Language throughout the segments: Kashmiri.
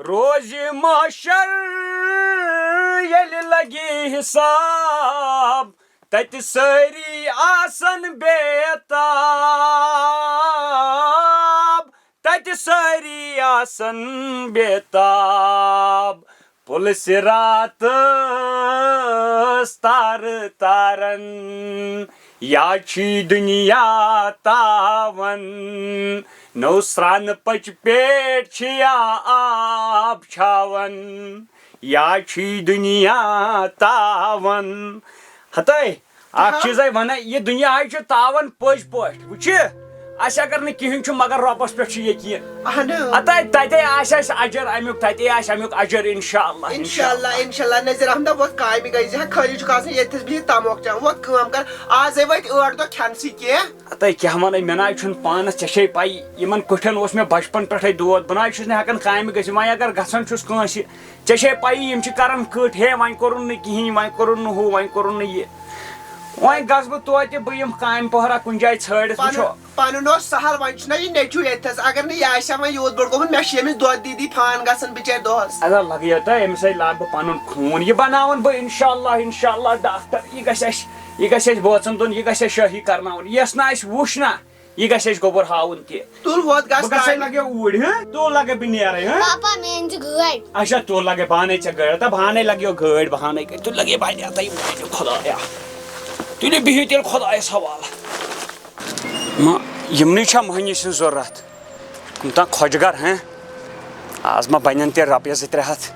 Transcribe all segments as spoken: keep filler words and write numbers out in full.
روزِ محشر ییٚلہِ لگہِ حساب، تتہِ سٲری آسن بے تاب، تتہِ سٲری آسن بے تاب۔ پُل صِراطس تارٕ تارن، یا چھُے دُنیا تاون۔ نوٚو سرٛان پٔچ پیٹھ چھِ یا آب چھاون، یا چھُے دُنیا تاون۔ ہتے، اکھ ہاں۔ چیٖزے وَنَے، یہِ دُنیاہٕے چھُ تاوَن پٔزۍ پٲٹھۍ، وٕچھِ؟ اَسہِ اگر نہٕ کِہیٖنۍ چھُ، مگر رۄبَس پٮ۪ٹھ چھُ یقیٖن۔ اہن۔ ہَتَے، تَتے آسہِ اَسہِ اجر اَمیُک، تَتے آسہِ اَمیُک اجر، اِنشاء اللہ، اِنشاء اللہ، اِنشاء اللہ۔ نذیر احمد، وۄتھ کامہِ گٔے زِ ہا، خٲلی چھُکھ آسان ییٚتھَس بِہِتھ تَموکھ چٮ۪وان۔ وۄتھ کٲم کَر، آزَے وٲتۍ ٲٹھ دۄہ کھٮ۪نسٕے کینٛہہ۔ ہَتَے، کیٛاہ وَنَے، مےٚ نہ حظ چھُنہٕ پانَس، ژےٚ چھے پَیی، یِمَن کُٹھٮ۪ن اوس مےٚ بَچپَن پٮ۪ٹھَے دود، بہٕ نہ حظ چھُس نہٕ ہٮ۪کان کامہِ گٔژھِتھ، وۄنۍ اگر گژھان چھُس کٲنٛسہِ، ژےٚ چھے پَیی، یِم چھِ کران کٔٹھۍ، ہے، وۄنۍ کوٚرُن نہٕ کِہیٖنۍ، وۄنۍ کوٚرُن نہٕ ہُہ، وۄنۍ کوٚرُن نہٕ یہِ۔ وۄنۍ گژھٕ بہٕ توتہِ، بہٕ یِمہٕ کامہِ پۄہرا کُنہِ جایہِ ژھٲنٛڈِتھ، پَنُن، وٕچھو۔ پَنُن اوس سہل، وۄنۍ چھُنہ یہِ نیٚچوٗ ییٚتھَس، اگر نہٕ یہِ آسہِ ہا وۄنۍ یوٗت بوٚڑ گوٚمُت، مےٚ چھِ ییٚمِس دۄد دی دی پھان گژھان بِچارِ دۄہَس۔ اَدا لَگیو تۄہہِ، أمِس سۭتۍ لاگہٕ بہٕ پَنُن خوٗن، یہِ بَناوَن بہٕ اِنشاء اللہ، اِنشاء اللہ ڈاکٹر، یہِ گژھِ اَسہِ، یہِ گژھِ اَسہِ بٲژَن دۄن، یہِ گژھِ اَسہِ شٲہی کَرناوُن، یَس نہٕ اَسہِ وُچھ نہ۔ یہِ گژھِ اَسہِ گوٚبُر ہاوُن تہِ۔ تُل وۄتھ گژھ بہٕ گژھٕ کامہِ۔ لگیو اوٗرۍ، ہہ؟ تُل لگے بہٕ نیرے، ہہ؟ پاپا، میٲنۍ چھِ گٲڑۍ۔ اچھا، تُل لگے بہٕ اَنے ژےٚ گٲڑۍ۔ تہٕ بہٕ اَنے لگیو گٲڑۍ، بہٕ اَنے گٲڑۍ۔ تُل لگے بہٕ اَنے، تہٕ یہِ مٲنِو خۄدایا۔ تُلِو بِہِو تیٚلہِ خۄدایَس حوالہٕ۔ ما، یِمنٕے چھا مٔہنی سٕنٛز ضوٚرَتھ؟ یِم تام خۄجہِ گَر، ہہ؟ آز ما بَنَن تیٚلہِ رۄپیَس زٕ ترٛےٚ ہَتھ؟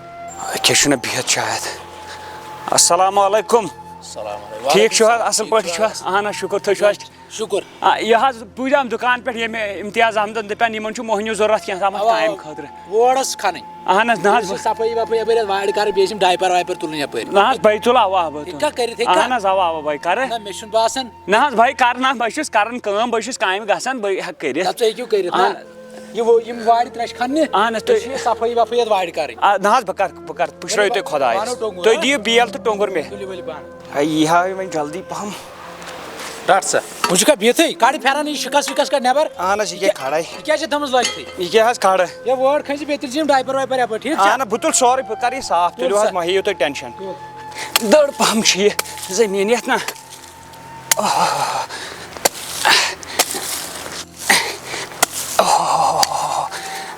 أکیٛاہ چھُنہٕ بِہِتھ شاید۔ السلام علیکُم۔ السلام علیکم۔ ٹھیٖک چھِو حظ؟ وعلیکم السلام۔ اَصٕل پٲٹھۍ چھِو حظ؟ اہن حظ، شُکُر، تُہۍ چھِو حظ؟ شُکُر۔ آ، یہِ حظ بوٗزیٛام دُکان پٮ۪ٹھ ییٚمہِ امتیاز احمدن دَپان یِمَن چھُ مۄہنیوٗ ضوٚرَتھ کینٛہہ تامَتھ آ، کامہِ خٲطرٕ۔ وٲر ٲس کھَنٕنۍ۔ اہن حظ، نہ حظ۔ بیٚیہِ چھِ صفٲیی وفٲیی یَپٲرۍ اَتھ وارِ کَرٕنۍ، بیٚیہِ ٲسۍ یِم ڈایپَر وایپَر تُلٕنۍ یَپٲرۍ۔ نہ حظ، بَے تُلہٕ، اَوا، اَوا، بہٕ ہیٚکہِ تُلہٕ۔ کیٛاہ کٔرِتھ، ہیٚکہِ اہن کیٛاہ؟ حظ، اَوا، اَوا، بَے کَرٕ۔ نہ، مےٚ چھُنہٕ باسان۔ نہ حظ، بَے کَرٕ نہ، بہٕ چھُس کَران کٲم، بہٕ چھُس کامہِ گژھان، بہٕ ہٮ۪کہٕ کٔرِتھ۔ دَپ ژٕ ہیٚکِو کٔرِتھ، اہن۔ نہ؟ یہِ ہُہ، یِم وارِ ترٛٮ۪ش کھَننہِ، اہن حظ، بیٚیہِ تُہۍ چھِ یہِ صفٲیی وفٲیی یَتھ وارِ کَرٕنۍ۔ آ، نہ حظ، بہٕ کَرٕ، بہٕ کَرٕ، پُشرٲیِو تُلِو، تُہۍ خۄدایَس۔ بَنو ٹوٚنٛگُر، تُہۍ ہہ؟ دِیِو بیل تہٕ ٹوٚنٛگُر مےٚ۔ تُلِو ؤلِو بَنو۔ ہے، یی ہا وۄنۍ جلدی پَہَم۔ رَٹ سا۔ وۄنۍ چھُکھا بِہتھٕے؟ کَڑ پھٮ۪رَن، یہِ شِکَس وِکَس کَڑ نٮ۪بَر۔ اہن حظ، یہِ کیٛاہ کھڑے؟ یہِ کیٛاہ چھِ تھٲومٕژ لٲگِتھٕے؟ یہِ کیٛاہ حظ کھڑ؟ ہے، وٲر کھٔنۍ زِ بیٚیہِ تُلۍ زِ یِم ڈایپَر وایپَر یَپٲرۍ، ٹھیٖک چھا؟ اہن، بہٕ تُلہٕ سورُے، بہٕ کَرٕ یہِ صاف، تُل تُلِو حظ، سا۔ مہ ہیٚیِو تُہۍ ٹٮ۪نشَن۔ تُل۔ دٔر پَہَم چھِ یہِ زٔمیٖن یَتھ نا۔ اوہ۔ اوہ۔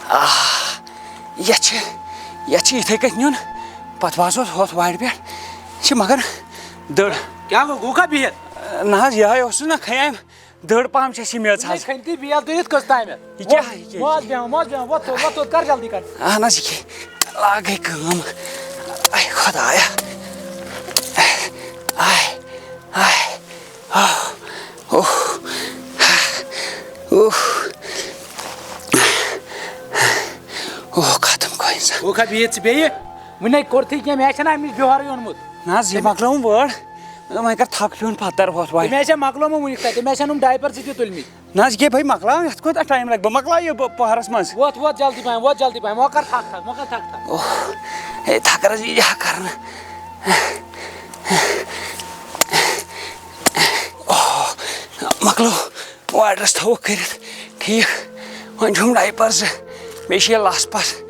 آہ۔ یَتھ چھِ، یَتھ چھِ یِتھَے کٔنۍ نیُن۔ پَتہٕ وَسو ہۄتھ وارِ پٮ۪ٹھ۔ یہِ چھِ مگر دٔر۔ کیٛاہ گوٚو؟ گوٚو کھا بِہِتھ؟ نہ حظ، یِہوٚے اوسُس نہ خیام۔ دٔر پَہَم چھِ اَسہِ یہِ میٚژ حظ۔ کھٔنۍ تہِ بیٚہہ، دٔرِتھ کٔژ تامَتھ؟ یہِ کیٛاہ، یہِ کیٛاہ، وۄتھ بیٚہہ، وۄتھ بیٚہہ، وۄتھ تھوٚد، وۄتھ تھوٚد، کر جلدی کر۔ اہن حظ، یہِ کیٛاہ، لاگَے کٲم۔ اَے خۄدایا۔ اَے، اَے، اوہ، اوہ، اوہ۔ اوہ، ختم گوٚو اِنسان۔ وۄنۍ کھا بِہِتھ ژٕ بیٚیہِ؟ وٕنے کوٚرتھٕے کینٛہہ، مےٚ چھَنہٕ اَمہِ نِش بِہارٕے اوٚنمُت۔ نہ حظ، یہِ مۄکلٲوٕم وٲر۔ مےٚ دوٚپ، وۄنۍ کر تھکھ ہیوٗ پتہٕ ترٕ ہۄتھ وارِ۔ تٔمۍ آسہِ ہا مۄکلٲومٕژ وٕنیُک تانۍ، تٔمۍ آسہِ ہا نہٕ ڈایپر زٕ تہِ تُلمٕتۍ۔ نہ حظ، یہِ کیٛاہ بھائی مۄکلاو، یَتھ کوٗتاہ ٹایم لگہِ؟ بہٕ مۄکلاو یہِ بہٕ پۄہرس منٛز۔ وۄتھ، وۄتھ جلدی پہم، وۄتھ جلدی پہم، وۄنۍ کر تھکھ تھکھ، وۄنۍ کر تھکھ تھکھ۔ اوہ، ہے تھکھ رس یہِ ہا کرنہٕ۔ اوہ، مۄکلو۔ واٹرس تھاوو کٔرِتھ ٹھیٖک۔ وۄنۍ چھُم ڈایپر زٕ، بیٚیہِ چھِ یہِ لژھ پژھ۔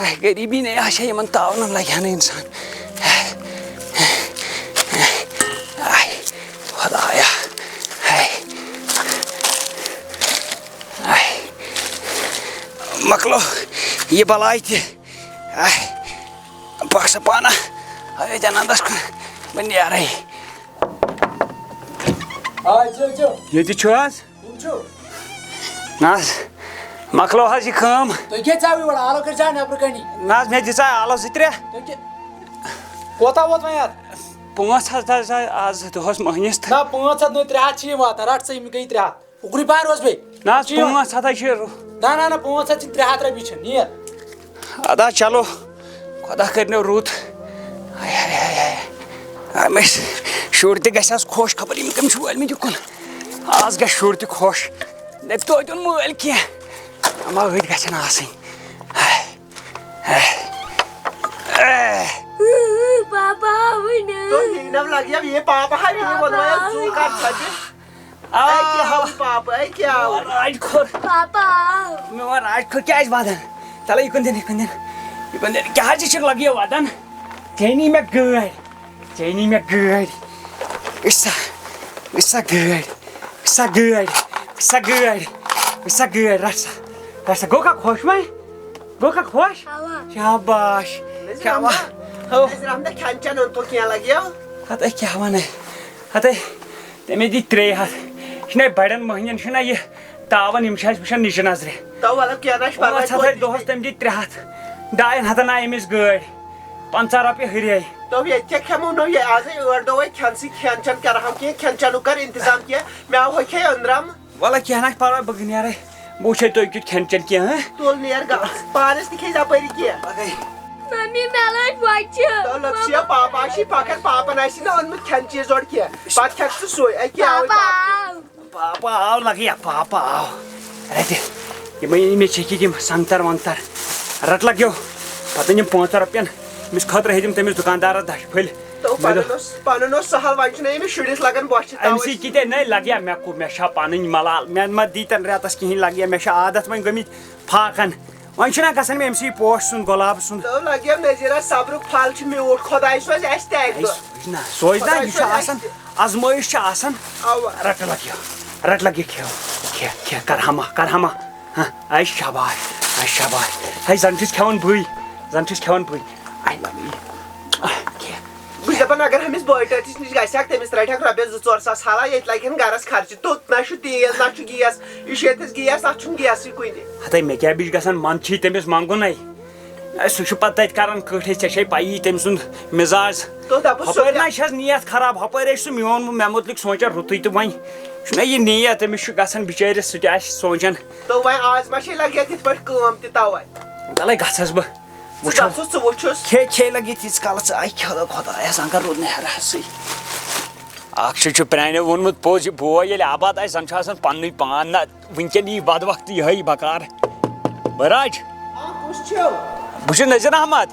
ہے، غریٖبی نے آسہِ ہا، یِمن تاونن لگہِ ہا نہٕ انسان۔ آے، خۄدایا۔ ہے۔ آے۔ مۄکلو یہِ بلاے تہِ۔ آے۔ پکھ سا پانہ۔ آے، ییٚتٮ۪ن اندس کُن۔ بہٕ نیرے۔ آے، ژٕ، ژٕ۔ ییٚتہِ چھُ حظ؟ کٕم چھِو؟ نہ حظ، مۄکلٲو حظ یہِ کٲم۔ تُہۍ کیٛازِ ژاوٕ یور؟ آلو کٔرۍ زیو نٮ۪برٕ کَنی۔ نہ حظ، مےٚ دِژاے آلو زٕ ترٛےٚ۔ تُہۍ کیٛاہ، کوتاہ ووت وۄنۍ اَتھ؟ پانٛژھ ہَتھ حظ آے آز دۄہَس مٔہنِس تہٕ۔ نہ، پانٛژھ ہَتھ نہٕ، ترٛےٚ ہَتھ چھِ یِم واتان۔ رَٹ سا یِم گٔے ترٛےٚ ہَتھ۔ اُکنُے پَہَن روز بیٚیہِ۔ نہ حظ، چھِ یِوان۔ پانٛژھ ہَتھ حظ چھِ۔ نہ، نہ، نہ، پانٛژھ ہَتھ چھِنہٕ، ترٛےٚ ہَتھ رۄپیہِ چھِنہٕ۔ نیر۔ ادا چلو، خۄدا کٔرِنو رُت۔ ہاے، ہاے، ہاے، ہاے۔ أمۍ ٲسۍ شُرۍ تہِ گژھِ آز خۄش، خبر یِم کٔمۍ چھِ وٲلمٕتۍ یُکُن۔ آز گژھِ شُر تہِ خۄش۔ دَپہِ توتہِ اوٚن مٲلۍ کینٛہہ۔ اما أتھۍ گژھن آسٕنۍ۔ ہاے، ہاے، ہاے۔ پاپا، وٕنہِ۔ تو یہ نہ لگی، اب یہ پاپا ہے، یہ پاپا۔ بنوایا زو کا چھٹی۔ آ۔ اے کیٛاہ ہاوُن پاپہٕ، اے کیٛاہ ہاوُن؟ راج کھوٚر۔ پاپا۔ مےٚ وَن راج کھوٚر کیٛازِ وَدان؟ تَلہٕ یہِ کُن دِن، یہِ کُن دِن۔ دوٚپُن، "کیٛاہ حظ چھِ لگیو ودان؟ ژےٚ نی مےٚ گٲڑۍ، ژےٚ نی مےٚ گٲڑۍ۔ أسۍ سا، أسۍ سا گٲڑۍ، أسۍ سا گٲڑۍ، أسۍ سا گٲڑۍ، أسۍ سا گٲڑۍ، رَٹ سا، رَٹ سا۔" گوٚو کھا خۄش وۄنۍ؟ گوٚو کھا خۄش؟ اوا۔ شاباش، نذیر شاباش۔ احمد، او۔ نذیر احمد، کھٮ۪ن چٮ۪ن اوٚن تو کینٛہہ لگیو؟ ہتے کیٛاہ وَنَے؟ ہتے، تٔمۍ دِتۍ ترٛے ہَتھ۔ یہِ چھُنہ بَڑٮ۪ن مٔہنِوٮ۪ن چھُنہ یہِ تاوان، یِم چھِ اَسہِ وٕچھان نِچہِ نظرِ۔ تو وَلہٕ کینٛہہ نہ چھُ پَرواے، پانٛژھ ہَتھ توتہِ ٲسۍ دۄہَس، تٔمۍ دِتۍ ترٛےٚ ہَتھ۔ ڈاین ہَتَن آے أمِس گٲڑۍ۔ پنٛژاہ رۄپیہِ ہُرے۔ تو ییٚتہِ کیٛاہ کھٮ۪مو نو یہِ آزٕے ٲٹھ دۄہ وٲتۍ کھٮ۪نسٕے، کھٮ۪ن چٮ۪ن کَرٕہَم کینٛہہ، کھٮ۪ن چٮ۪نُک کَر اِنتظام کینٛہہ، مےٚ آو ہوٚکھے أنٛدرَم۔ وَلہٕ کینٛہہ نہ چھُ پَرواے، بہٕ نیرَے، بہٕ وٕچھَے تُہۍ کیُتھ کھٮ۪ن چٮ۪ن کینٛہہ، ہہ؟ تُل نیر گژھ، پانَس تہِ کھیٚیہِ یَپٲری کینٛہہ۔ پَگَے۔ ممی، مےٚ لٔج بۄچھِ۔ تو لٔکسِیا پاپا آسی پَکان، پاپَن آسی نہ اوٚنمُت کھٮ۪ن چیٖز اورٕ کینٛہہ، پَتہٕ کھٮ۪کھ ژٕ سُے، أکیٛاہ آوٕے پاپا پاپہٕ۔ آو۔ پاپا آو لگیا، پاپا آو۔ رٹہِ، یِمے أمِس چھِ یِم سنگتر ونگتر۔ رٹ لگیو۔ پتہٕ أنِم پانٛژن رۄپین۔ أمِس خٲطرٕ ہیٚتِم تٔمِس دُکاندارس دَچھِ پھٔلۍ۔ تو مےٚ دوٚپ، پنُن اوس، پنُن اوس سہل، وۄنۍ چھُنہٕ أمِس شُرِس لگان بۄچھِ اَمہِ توے۔ سۭتۍ کِتھے نَے لگیا مےٚ کُ-، مےٚ چھا پنٕنۍ ملال، مےٚ ما دیٖتن رٮ۪تس کِہیٖنۍ لگیا، مےٚ چھِ عادت وۄنۍ گٔمٕتۍ فاقن۔ وۄنۍ چھُنہ گژھان مےٚ أمۍ سٕے پوش سُنٛد، گۄلاب سُنٛد۔ تو لگیو نظیرہ صبرُک پھل چھُ میوٗٹھ، خۄداے سوزِ اَسہِ تہِ اَکہِ اَے دۄہ۔ سوزِ نہ، سوزِ نہ، خۄداے یہِ چھُ سوزِ آسان، اَسہِ تہِ۔ آزمٲیِش چھِ آسان۔ اَوا۔ رَٹہٕ لَگہِ، رَٹہٕ لَگہِ کھیٚو، کھےٚ، کھےٚ، کَر ہما، کَر ہما۔ ہاں، اَے شاباش، اَے شاباش۔ ہے زَن چھُس کھٮ۪وان بٕے، زَن چھُس کھٮ۪وان بٕے۔ اَے لَگہِ، کھےٚ۔ بہٕ چھُس دَپان، اگر أمِس بٲے ٹٲٹھِس نِش گژھِ ہا، تٔمِس رَٹہِ ہا رۄپیَس زٕ ژور ساس حالہ، ییٚتہِ لَگہِ ہَن گَرَس خرچہِ۔ توٚت نہ چھُ تیز، نہ چھُ گیس، یہِ چھُ ییٚتھَس گیس، اَتھ چھُنہٕ گیسٕے کُنہِ۔ ہَتَے مےٚ کیٛاہ بیٚیہِ چھُ گژھان، منٛدچھٕے تٔمِس منٛگُن ہے۔ اے، سُہ چھُ پَتہٕ تَتہِ کَران کٔٹھۍ، ژےٚ چھے پَیی تٔمۍ سُنٛد مِزاز۔ تو دَپُس سُہ ہَپٲرۍ کیٛاہ؟ نہ چھَس نیت خراب، ہَپٲرۍ ہے چھُ سُہ میون، مےٚ مُتلِق سونٛچان رُتُے تہٕ وۄنۍ چھُنہ یہِ نیت، تٔمِس چھُ گژھان بِچٲرِس، سُہ تہِ آسہِ سونٛچان۔ تو وۄنۍ آز ما چھے لَگہِ یَتھ یِتھ پٲٹھۍ کٲم تہِ تَوَے؟ تَلَے گژھس بہٕ۔ ژٕ وٕچھو۔ گژھُس، ژٕ وٕچھُس۔ کھے، کھے لَگہِ تیٖتِس کالَس، آے خۄدا، خۄدایا، زَن کَر روٗد نہٕ ہٮ۪رَسٕے۔ اَکھ چھُ، چھُ پرٛانیو ووٚنمُت پوٚز، یہِ بوے ییٚلہِ آباد آسہِ، زَن چھُ آسان پَننُے پان۔ نہ، وٕنکٮ۪ن یی بدبخت یِہوٚے بکار۔ بہراج۔ آ، کُس چھِو؟ بہٕ چھُس نذیر احمد۔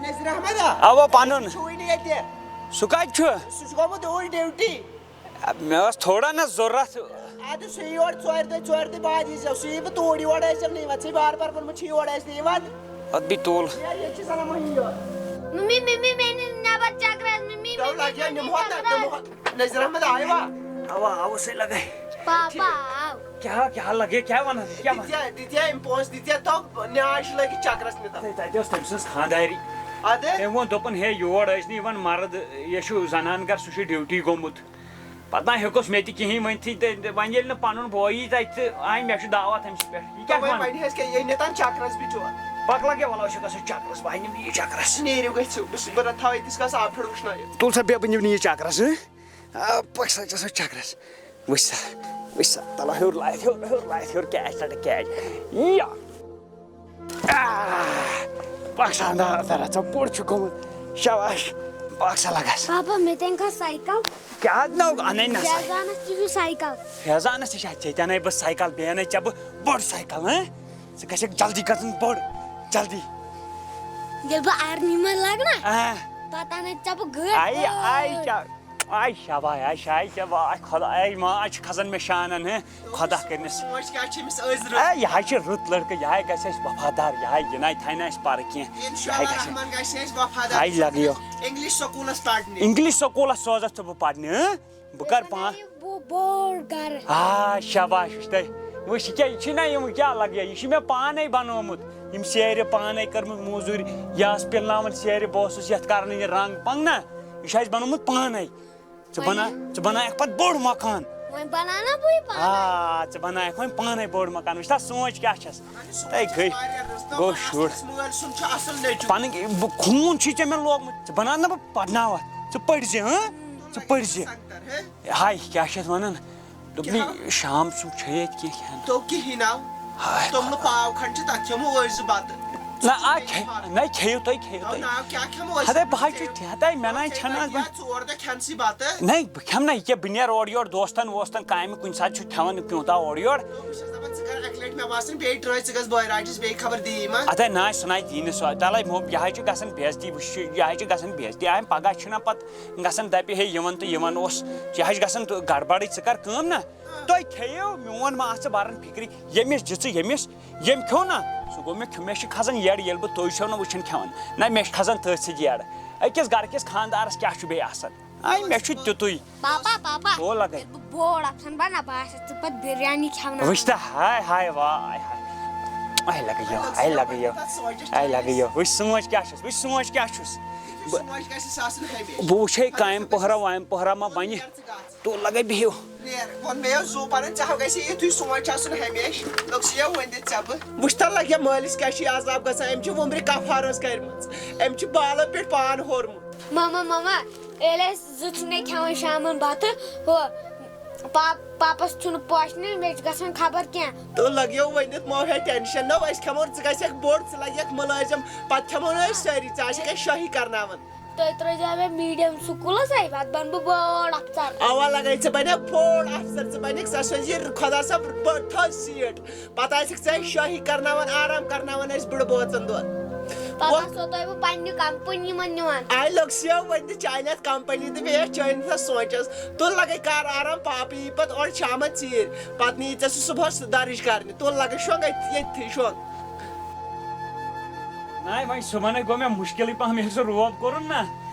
نذیر احمد، آ؟ اَوا، پَنُن۔ چھُوٕے نہٕ ییٚتہِ۔ سُہ کَتہِ چھُ؟ سُہ چھُ گوٚمُت اوٗرۍ ڈیوٹی۔ مےٚ ٲس تھوڑا نہ ضوٚرَتھ۔ اَدٕ سُہ یی یور ژورِ دۄہہِ، ژورِ دۄہہِ بعد ییٖزیو۔ سُہ یی بہٕ توٗرۍ یور، ٲسۍزیو نہٕ یِوان۔ ژےٚ بار بار ووٚنمُت چھُ یور ٲسۍ نہٕ یِوان۔ اَدٕ بیٚیہِ تُل۔ ہے، ییٚتہِ چھِ زَنان مٔہنی یور۔ ممی، ممی، مےٚ نِن نٮ۪بر چکرس، ممی، تو ممی، لگیا مےٚ نِن نِمہوت نہ، چکرس۔ نِمہوت۔ نظر احمد آیوا؟ اوا، اوا، سُے لگے۔ پاپا آو۔ کیٛاہ، کیٛاہ لگے، کیٛاہ وَنان، کیٛاہ وَنان؟ دِتیا، دِتیا أمۍ پونٛسہٕ، دِتیا تو نیاش لگہِ چکرس نِتھ۔ تَتہِ، تَتہِ ٲس تٔمۍ سٕنٛز خانٛداری۔ اَدٕ؟ أمۍ ووٚن، دوٚپُن، ہے، یور ٲسۍ نہٕ یِوان مرد، یہِ چھُ زنان گرٕ، سُہ چھُ ڈیوٹی گوٚمُت۔ پتہٕ نہ ہیوٚکُس مےٚ تہِ کِہیٖنۍ ؤنتھٕے، تہٕ وۄنۍ ییٚلہِ نہٕ پَنُن بوے یی تَتہِ تہٕ آے، مےٚ چھُ دعوت أمِس پٮ۪ٹھ۔ یہِ کیٛاہ تَوَے وَنہٕ؟ وَنہِ ہَس کیٛاہ، یہِ نِتَن چکرس بِچور۔ پَکھ لَگے، وَلہٕ أسۍ چھِ گژھان چکرس، بہٕ نِمہٕ یہِ چکرس۔ نیٖرِو گٔژھِو، بہٕ چھُس، بہٕ رَٹہٕ تھاوٕ أتِس کَس آبہٕ پھیوٚر وٕشنٲیِتھ۔ تُل سا بیٚہہ، بہٕ نِمہٕ نہٕ یہِ چکرس، ہہ؟ آ، پَکھ سا، ژٕ سا چکرس۔ وٕچھ سا، وٕچھ سا، تَلہ ہیوٚر لایِتھ، ہیوٚر، ہیوٚر لایِتھ، ہیوٚر catch رَٹہٕ catch۔ یا۔ آہ، پکھ سا اندر، اندر، ژٕ بوٚڑ چھُکھ گوٚمُت۔ شاباش، پکھ سا لگس۔ پاپا، مےٚ تہِ اَنکھا سایکل؟ کیٛاہ نو اَنَے نہ سا؟ فیضانس تہِ چھُ سایکل۔ فیضانس تہِ چھا؟ ژےٚ تہِ اَنَے بہٕ سایکل، بیٚیہِ اَنَے ژےٚ بہٕ بٔڑ سایکل، ہہ؟ ژٕ گژھکھ جلدی گژھُن بٔڑ، جلدی۔ ییٚلہِ بہٕ آرمی منٛز لگہٕ نا، آ۔ پتہٕ اَنَے ژےٚ بہٕ گٲڑۍ آیہِ، بٔڑ۔ آیہِ کیٛاہ؟ آے شاباش، آے شاے ژےٚ، واے خۄدا، آے ما، آے چھِ کھسان مےٚ شانن، ہے، خۄدا کٔرنَس۔ سونٛچ کیٛاہ چھِ أمِس أزرٕ؟ اے، یہِ ہاے چھِ رُت لٔڑکہٕ، یہِ ہاے گژھِ اَسہِ وفادار، یہِ ہاے، یہِ ناے تھاے نہٕ اَسہِ پَرٕ کینٛہہ۔ یہِ اِنشاء ہاے اللہ گژھِ، رحمان گژھِ اَسہِ وفادار۔ ہاے لَگیو۔ اِنگلِش سکوٗلَس پَرنہِ۔ اِنگلِش سکوٗلَس سوزَتھ ژٕ بہٕ پَرنہِ، ہہ؟ بہٕ کَرٕ پانہٕ۔ بہٕ بوٚڑ گَرٕ۔ آ، شاباش، وٕچھ تۄہہِ۔ وٕچھ، یہِ کیٛاہ، یہِ چھُنہ یِم کیٛاہ لَگہِ، یہِ چھُ مےٚ پانَے بَنومُت۔ یِم سیرِ پانَے کٔرمٕژ موٚزوٗرۍ، یہِ آسہٕ پِلناوان سیرِ، بہٕ اوسُس یَتھ کَران یہِ رنٛگ پنٛگ نہ۔ یہِ چھُ اَسہِ بنومُت پانے۔ ژٕ بنا-، ژٕ بناوکھ پتہٕ بوٚڑ مکان۔ وۄنۍ بناو نا بٕے پانے۔ آ، ژٕ بناوکھ وۄنۍ پانے بوٚڑ مکان۔ وٕچھ تہ سونٛچ کیٛاہ چھس۔ اہنہِ، سونٛچ تہٕ گٔے، واریاہ رٕژ۔ گوٚو مگر شُر۔ اصلس مٲلۍ سُنٛد چھُ اصل نیٚچو۔ پنٕنۍ بہٕ خوٗن چھُے ژےٚ مےٚ لوگمُت۔ ژٕ بناو نہ بہٕ پرناوتھ۔ ژٕ پٔرۍ زِ، ہاں؟ ژٕ پٔرۍ زِ۔ سنگتر، ہے؟ ہاے، کیٛاہ چھِ اَتھ وَنان؟ دوٚپمَے، کیٛاہ؟ شام سُم چھے اَتہِ کینٛہہ کھٮ۪ن؟ تو کِہیٖنۍ ناو۔ ہاے توٚملہٕ خۄدا۔ پاو کھنٛڈ چھِ، تَتھ کھٮ۪مو أسۍ زٕ بَتہٕ۔ نہ، آ، کھے-، نہ، کھیٚیِو تُہۍ، کھیٚیِو تو تُہۍ۔ ناو کیٛاہ کھٮ۪مو أسۍ؟ ہَتَے، بہٕ حظ چھُس ٹھیٖک، ہَتَے، مےٚ نہ حظ ژےٚ چھَنہٕ آز کیٛاہ وۄنۍ۔ ژور دۄہ کھٮ۪نسٕے بَتہٕ؟ نہ، بہٕ کھٮ۪مہٕ نہ یہِ کیٛاہ، بہٕ نیرٕ اورٕ یورٕ دوستَن ووستَن کامہِ کُنہِ ساتہٕ چھُ کھٮ۪وان پیوٗنٛتاہ اورٕ یورٕ۔ تو بہٕ چھُس دَپان، ژٕ کَر اَکہِ لَٹہِ مےٚ باسان بیٚیہِ ٹرٛٲے ژٕ گژھ بٲے راجَس بیٚیہِ خبر دی ما۔ اَدٕ نہ، سُہ نہ دی نہٕ سُہ۔ تَلَے مو-، یہِ حظ چھُ گژھان بے عزتی، وٕچھ، یہِ حظ چھُ گژھان بے عزتی۔ اَمہِ پَگاہ چھِنہ پَتہٕ گژھان دَپہِ ہے یِوان تہٕ یِوان اوس، یہِ حظ چھُ گژھان تہٕ گڑبڑٕے۔ ژٕ کَر کٲم نہ، تُہۍ کھیٚیِو، میون ما اَتھ ژٕ بَران فِکرِ، ییٚمِس دِژٕ ییٚمِس، ییٚمۍ کھیوٚو نہ، سُہ گوٚو مےٚ کھیوٚ-، مےٚ چھِ کھَسان یَڈ ییٚلہِ بہٕ تُہۍ چھَو نہٕ وٕچھان کھٮ۪وان۔ نہ، مےٚ چھِ کھَسان تٔتھۍ سۭتۍ یَڈ۔ أکِس گَرٕ کِس خانٛدارَس کیٛاہ چھُ بیٚیہِ آسان؟ آے، مےٚ چھُ تیُتُے۔ پاپا، پاپا، او لگے۔ ییٚلہِ بہٕ بوڑ اَپسَن بَنہٕ نا، بہٕ آسَکھ ژٕ پَتہٕ بِریانی کھٮ۪وناوان۔ وٕچھ تہٕ، ہاے، ہاے، واے، ہاے۔ آے لگے یو، آے لگے یو، آے لگے یو۔ وٕچھ سونٛچ کیٛاہ چھُس، وٕچھ سونٛچ کیٛاہ چھُس۔ بہٕ، سونٛچ گژھِ سُہ آسُن ہمیشہِ۔ بہٕ وٕچھے کامہِ پۄہرا وامہِ پۄہرا ما بَنہِ۔ تو لگے بِہِو۔ نیر، ووٚن مےٚ یو زُو پَنُن، ژےٚ ہا گژھِ یِتھُے سونٛچ آسُن ہمیشہِ۔ لوٚگ سُہ یو ؤنِتھ ژےٚ بہٕ۔ وٕچھ تہٕ لگے مٲلِس کیٛاہ چھِ عذاب گژھان، أمۍ چھِ وُمرِ کفارٕ ٲس کٔرمٕژ، أمۍ چھِ بالو پٮ۪ٹھ پان ہورمُت۔ ماما، ماما، ییٚلہِ أسۍ زٕ چھِنَے کھٮ۪وان شامَن بَتہٕ، ہُہ، پاپ-، پاپَس چھُنہٕ پوشنٕے، مےٚ چھِ گژھان خبر کینٛہہ۔ تہٕ لَگیو ؤنِتھ، مو ہے ٹٮ۪نشَن، نو أسۍ کھٮ۪مو، ژٕ گژھکھ بوٚڑ، ژٕ لَگَکھ مُلٲزِم، پَتہٕ کھٮ۪مو نہٕ أسۍ سٲری، ژٕ آسَکھ اَسہِ شٲہی کَرناوان۔ تُہۍ ترٛٲیزیو مےٚ میٖڈیَم سکوٗلَس، اَتہِ پَتہٕ بَنہٕ بہٕ بوڑ اَفسَر۔ اَوا لَگَے، ژٕ بَنَکھ بوڑ اَفسَر، ژٕ بَنَکھ، ژےٚ سوزِ خۄدا صٲب بٔڑ تھٔز سیٖٹ۔ پَتہٕ آسِکھ ژےٚ شٲہی کرناوان، آرام کرناوان أسۍ بٕڈٕ بٲژن دۄن۔ پتہٕ وۄتھ۔ آسو تۄہہِ بہٕ پننہِ کمپنی منٛز نِوان۔ آے لوٚگ سیو وۄنۍ تہِ چانہِ اتھ کمپنی تہٕ بیٚیہِ یتھ چٲنِس اتھ سونچس۔ تُل لگے کر آرام، پاپہٕ یی پتہٕ اورٕ شامن ژیٖرۍ، پتہٕ نِیہِ ژےٚ سُہ صبحس درٕج کرنہِ۔ تُل لگے شۄنٛگ أتھۍ، ییٚتھی شۄنٛگ۔ ناے وۄنۍ صُبحن گوٚو مےٚ مُشکِلٕے پہم ییٚلہِ سُہ روب کوٚرُن نا۔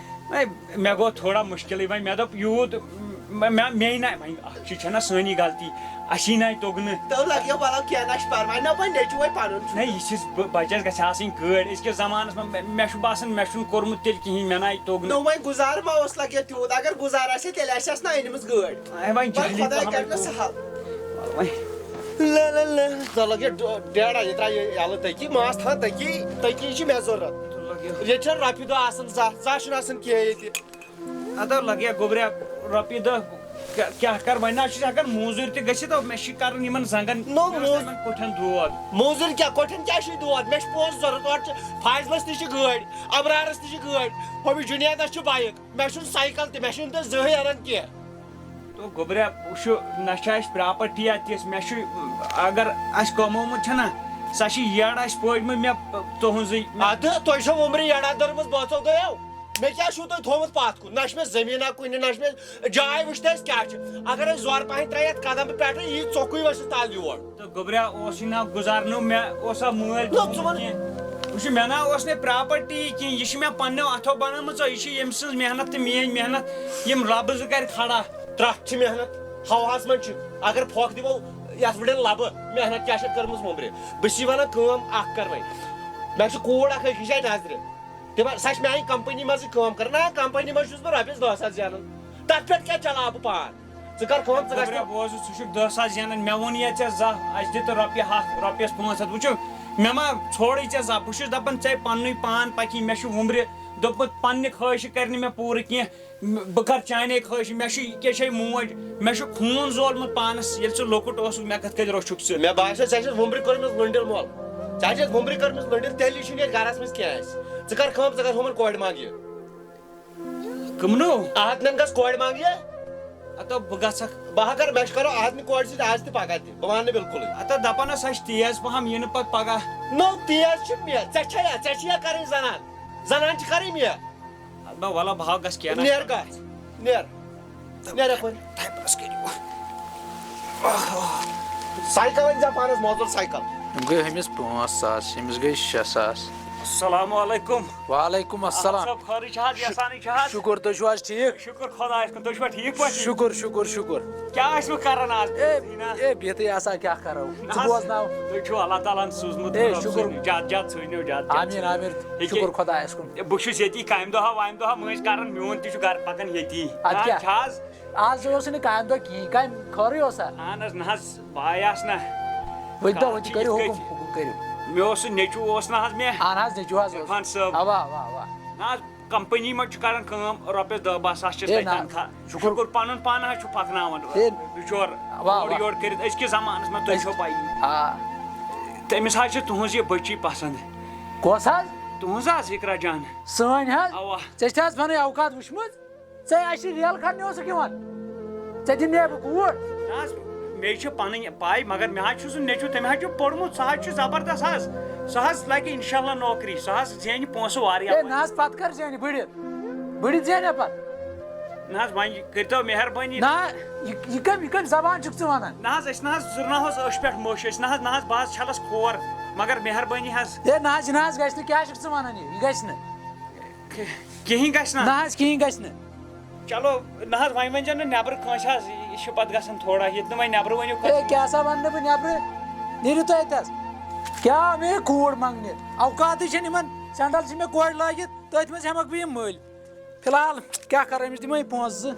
ناے مےٚ گوٚو تھوڑا مُشکِلٕے وۄنۍ، مےٚ دوٚپ یوٗت مےٚ، مےٚ نہ وۄنۍ اکھ چیٖز چھَنہ سٲنی غلطی، اَسی نہ توٚگ نہٕ۔ تہٕ لَگیو وَلہٕ کینٛہہ نہ چھُ پَرواے، نہ وۄنۍ نیٚچوٗ وۄنۍ پَنُن چھُ۔ نہ، یہِ چھِس بہٕ بَچَس گژھِ آسٕنۍ گٲڑۍ۔ أزکِس زمانَس منٛز مےٚ، مےٚ چھُ باسان مےٚ چھُنہٕ کوٚرمُت تیٚلہِ کِہیٖنۍ، مےٚ نہ توٚگ نہٕ۔ نو وۄنۍ گُزار ما اوس لَگہِ تیوٗت، اگر گُزار آسہِ ہے تیٚلہِ آسہِ ہَس نہ أنمٕژ گٲڑۍ۔ آے وۄنۍ وۄنۍ جلدی خۄداے پَہَم کَرِ نہ سہل۔ وۄنۍ۔ لا لا لا۔ ژٕ لَگہِ ڈ-، ڈیڈا، یہِ ترٛاو یہِ یَلہٕ تٔکی، ماس تھاو تٔکی، تٔکی چھِ مےٚ ضوٚرَتھ۔ تُل لَگہِ۔ ییٚتہِ چھَنہٕ رۄپیہِ دَہ آسان، زانٛہہ، زانٛہہ چھُنہٕ آسان کینٛہہ ییٚتہِ۔ اَدٕ لَگہِ ہا گوٚبریا رۄپیہِ دَہ، کیٛاہ، کیٛاہ کَرٕ وۄنۍ؟ نہ چھُس ہٮ۪کان موٗزوٗرۍ تہِ گٔژھِتھ، مےٚ چھِ کَرُن یِمَن زنٛگَن، نو مےٚ اوس موٗز-، یِمَن کوٚٹھٮ۪ن دود۔ موٗزوٗرۍ کیٛاہ، کوٚٹھٮ۪ن کیٛاہ چھُے دود؟ مےٚ چھِ پونٛسہٕ ضوٚرَتھ، اورٕ چھِ فاضلَس تہِ چھِ گٲڑۍ، اَبرارَس تہِ چھِ گٲڑۍ، ہُمِس جُنیدَس چھِ بایِک، مےٚ چھُنہٕ سایکل تہِ، مےٚ چھُنہٕ تیٚلہِ زٕہٕے اَنان کینٛہہ۔ تو گوٚبریا، وٕچھِو، نہ چھِ اَسہِ پراپرٹی تہِ، مےٚ چھُ، اگر اَسہِ کمومُت چھَنہ، سۄ چھِ یٔڑ اَسہِ پٲجمٕژ مےٚ تُہٕنٛزٕے۔ اَدٕ تۄہہِ چھو وُمرِ یٔڑا دٔرمٕژ بٲژو دۄیو۔ مےٚ کیٛاہ چھُو تۄہہِ تھوٚومُت پَتھ کُن؟ نہ چھِ مےٚ زٔمیٖنا کُنہِ، نہ چھِ مےٚ جاے۔ وٕچھ تہٕ اَسہِ کیٛاہ چھِ۔ اگر أسۍ زورٕ پَہَن ترٛایہِ یَتھ قدم پٮ۪ٹھٕ، یی ژوٚکُے ؤسِتھ تَل یور۔ تہٕ گوٚبریا اوس یہِ نا گُزارنو، مےٚ اوس سا مٲلۍ نہ، ژٕ وَن۔ کینٛہہ۔ وٕچھ، مےٚ نا اوس نہٕ پراپرٹی کینٛہہ، یہِ چھِ مےٚ پنٛنیو اَتھو بَنٲومٕژ، یہِ چھِ ییٚمۍ سٕنٛز محنت تہٕ میٛٲنۍ محنت، یِم رَبہٕ زٕ کَرِ کھڑا۔ ترٛٹھ چھِ محنت، ہواہَس منٛز چھِ۔ اگر پھۄکھ دِمو یَتھ وٕڑٮ۪ن لَبہٕ، محنت کیٛاہ چھَکھ کٔرمٕژ وُمبرِ؟ بہٕ چھُسی وَنان کٲم اَکھ کَر وۄنۍ۔ مےٚ چھِ کوٗر اَکھ أکِس جایہِ نظرِ۔ تِمن، سۄ چھِ میانہِ کمپنی منٛزٕے کٲم کران۔ نہ، کمپنی منٛز چھُس بہٕ رۄپیَس دَہ ساس زینان۔ تَتھ پٮ۪ٹھ کیٛاہ چلاو بہٕ پان؟ ژٕ کر کٲم، ژٕ گژھ خبرے نہٕ بوز، ژٕ چھُکھ دَہ ساس زینان، مےٚ ووٚن یا ژےٚ زانٛہہ، اَسہِ دِ تہٕ رۄپیہِ ہَتھ، رۄپیَس پانٛژھ ہَتھ۔ وٕچھِو، مےٚ ما ژھوڑٕے ژےٚ زانٛہہ، بہٕ چھُس دَپان ژےٚ پننُے پان پَکی، مےٚ چھُ وُمبرِ دوٚپمُت پننہِ خٲہِشہِ کَرِ نہٕ مےٚ پوٗرٕ کینٛہہ۔ بہٕ کَرٕ چانے خٲہِش، مےٚ چھُ یہِ کیٛاہ چھے موج، مےٚ چھُ خوٗن زولمُت پانَس، ییٚلہِ ژٕ لۄکُٹ اوسُکھ، مےٚ کِتھ کٔنۍ روٚچھُکھ ژٕ؟ مےٚ باسیو، ژےٚ چھَتھ وُمبرِ کٔرمٕژ لٔنٛڈِل مۄل، ژےٚ چھَتھ وُمبرِ کٔرمٕژ لٔنٛڈِل، تیٚلی چھُنہٕ ییٚتہِ گَرَس منٛز کینٛہہ اَسہِ۔ ژٕ کَر کٲم، ژٕ گژھ ہُمَن کورِ منٛگہِ۔ کٕمنو؟ اَہَتنَن گژھ کورِ منٛگہِ۔ ہَتو بہٕ گژھکھ۔ بہٕ ہا کَرٕ، مےٚ چھُ کَرُن اَہَتنہِ کورِ سۭتۍ آز تہِ پَگاہ تہِ، بہٕ وَنہٕ نہٕ بِلکُلٕے۔ ہَتو دَپان ٲس، سۄ چھِ تیز پَہَم، یِنہٕ پَتہٕ پَگاہ۔ نو، تیز چھِ مےٚ، ژےٚ چھےٚ یا، ژےٚ چھِ یا کَرٕنۍ زَنان، زَنان چھِ کَرٕنۍ مےٚ۔ اَدٕ بہٕ وَلہٕ بہٕ ہاو گژھٕ کینٛہہ نہ۔ نیر گژھ، نیر، نیر یَپٲرۍ۔ تھایہِ پرٛس کٔرِو۔ سایکل أنۍ زِ پانَس موزوٗر سایکل۔ أمۍ گٔے ہُمِس پانٛژھ ساس، أمِس گٔے شےٚ ساس۔ السلام علیکم۔ وعلیکم السلام۔ صٲب، خٲرٕے چھِ حظ، یَسانٕے چھِ حظ؟ شُکُر، تُہۍ چھِو حظ ٹھیٖک؟ شُکُر خۄدایَس کُن، تُہۍ چھِوا ٹھیٖک پٲٹھۍ؟ شُکُر، شُکُر، شُکُر۔ کیٛاہ ٲسِو کران آز؟ اے، زیٖنا؟ اے، بِہتٕے آسان، کیٛاہ کرو؟ نہ ژٕ حظ، بوزناو۔ تُہۍ چھِو اللہ تعالیٰ ہَن سوٗزمُت اے، رۄب شُکُر۔ سٕنٛدِ۔ زیادٕ، زیادٕ ژھٕنِو، زیادٕ، زیادٕ آمیٖن، ژھٕنِو۔ آمیٖن۔ ییٚکیٛاہ، شُکُر خۄدایَس کُن۔ بہٕ چھُس ییٚتی کامہِ دۄہا وامہِ دۄہا مٔنٛزۍ کران، میون تہِ چھُ گرٕ پَکان ییٚتی۔ اَدٕ ہاں، کیٛاہ؟ چھا حظ؟ آز اوس نہٕ کامہِ دۄہ کِہیٖنۍ، کامہِ خٲرٕے اوس سا؟ اہن حظ، نہ حظ، پاے آس نہ۔ ؤنۍ تو، کَتھ ؤنۍ تو، چھِ کٔرِو یِتھ حُکُم، کٔنۍ؟ حُکُم کٔرِو۔ مےٚ اوس سُہ نیٚچوٗ اوس نہ حظ مےٚ۔ اہن حظ، نیٚچوٗ حظ اوس۔ عرفان صٲب۔ اوا، اوا، اوا۔ نہ حظ، کمپنی منٛز چھُ کران کٲم، رۄپیَس دَہ باہ ساس چھِس اے تَتہِ نہ، تنخواہ۔ شُکُر۔ شُکُر، پَنُن پان حظ چھُ پَکناوان۔ اے۔ بِچور واہ، اورٕ واہ۔ یورٕ کٔرِتھ، أزکِس زمانَس منٛز تۄہہِ أزۍ-، چھو پَیی۔ آ۔ تٔمِس حظ چھِ تُہٕنٛز یہِ بٔچی پسنٛد۔ کۄس حظ؟ تُہٕنٛز حظ، اِقرا جان۔ سٲنۍ حظ؟ اوا۔ ژےٚ چھِ حظ پَنٕنۍ اوقات وٕچھمٕژ؟ ژےٚ اَسہِ ریل کھننہِ اوسُکھ یِوان۔ ژےٚ دِمہٕ ہے بہٕ گوٗر۔ نہ حظ، مےٚ چھِ پنٕنۍ پاے، مگر مےٚ حظ چھُ سُہ نیٚچوٗ، تٔمۍ حظ چھُ پوٚرمُت، سُہ حظ چھُ زبردست حظ۔ سُہ حظ لگہِ انشاءاللہ نوکری، سُہ حظ زینہِ پونٛسہٕ واریاہ۔ ہے نہ حظ، پتہٕ کر زینہِ بٔڑِتھ؟ بٔڑِتھ زینہِ پتہٕ؟ نہ حظ، وۄنۍ کٔرۍتو مہربٲنی۔ نہ، یہِ یہِ کٔمۍ یہِ کٔمۍ زبان چھُکھ ژٕ ونان؟ نہ حظ، أسۍ نہ حظ زُرناوہوس ٲش پٮ۪ٹھ موٚش، أسۍ نہ حظ، نہ حظ، بہٕ حظ چھلس کھور، مگر مہربٲنی حظ۔ ہے نہ حظ، یہِ نہ حظ گژھِ نہٕ، کیٛاہ چھُکھ ژٕ ونان یہِ؟ یہِ گژھِ نہٕ۔ کِہیٖنۍ گژھِ نہ؟ نہ حظ، کِہیٖنۍ گژھِ نہٕ۔ چلو، نہ حظ، وۄنۍ ؤنۍ زٮ۪و نہٕ نٮ۪برٕ کٲنٛسہِ حظ، یہِ چھُ پتہٕ گژھان تھوڑا، ییٚتہِ نہٕ وۄنۍ نٮ۪برٕ ؤنِو ہے کٲنٛسہِ۔ کیٛاہ سا ونہٕ نہٕ بہٕ نٮ۪برٕ؟ نیٖرِو تُہۍ اَتہِ حظ۔ کیٛاہ آو مےٚ یہِ کوٗر منٛگنہِ؟ اوقاتٕے چھَنہٕ یِمن، سٮ۪نٛڈل چھِ مےٚ کورِ لٲگِتھ، تٔتھۍ منٛز ہٮ۪مکھ بہٕ یِم مٔلۍ۔ فی الحال کیٛاہ کرو، أمِس دِمو یہِ پونٛسہٕ زٕ۔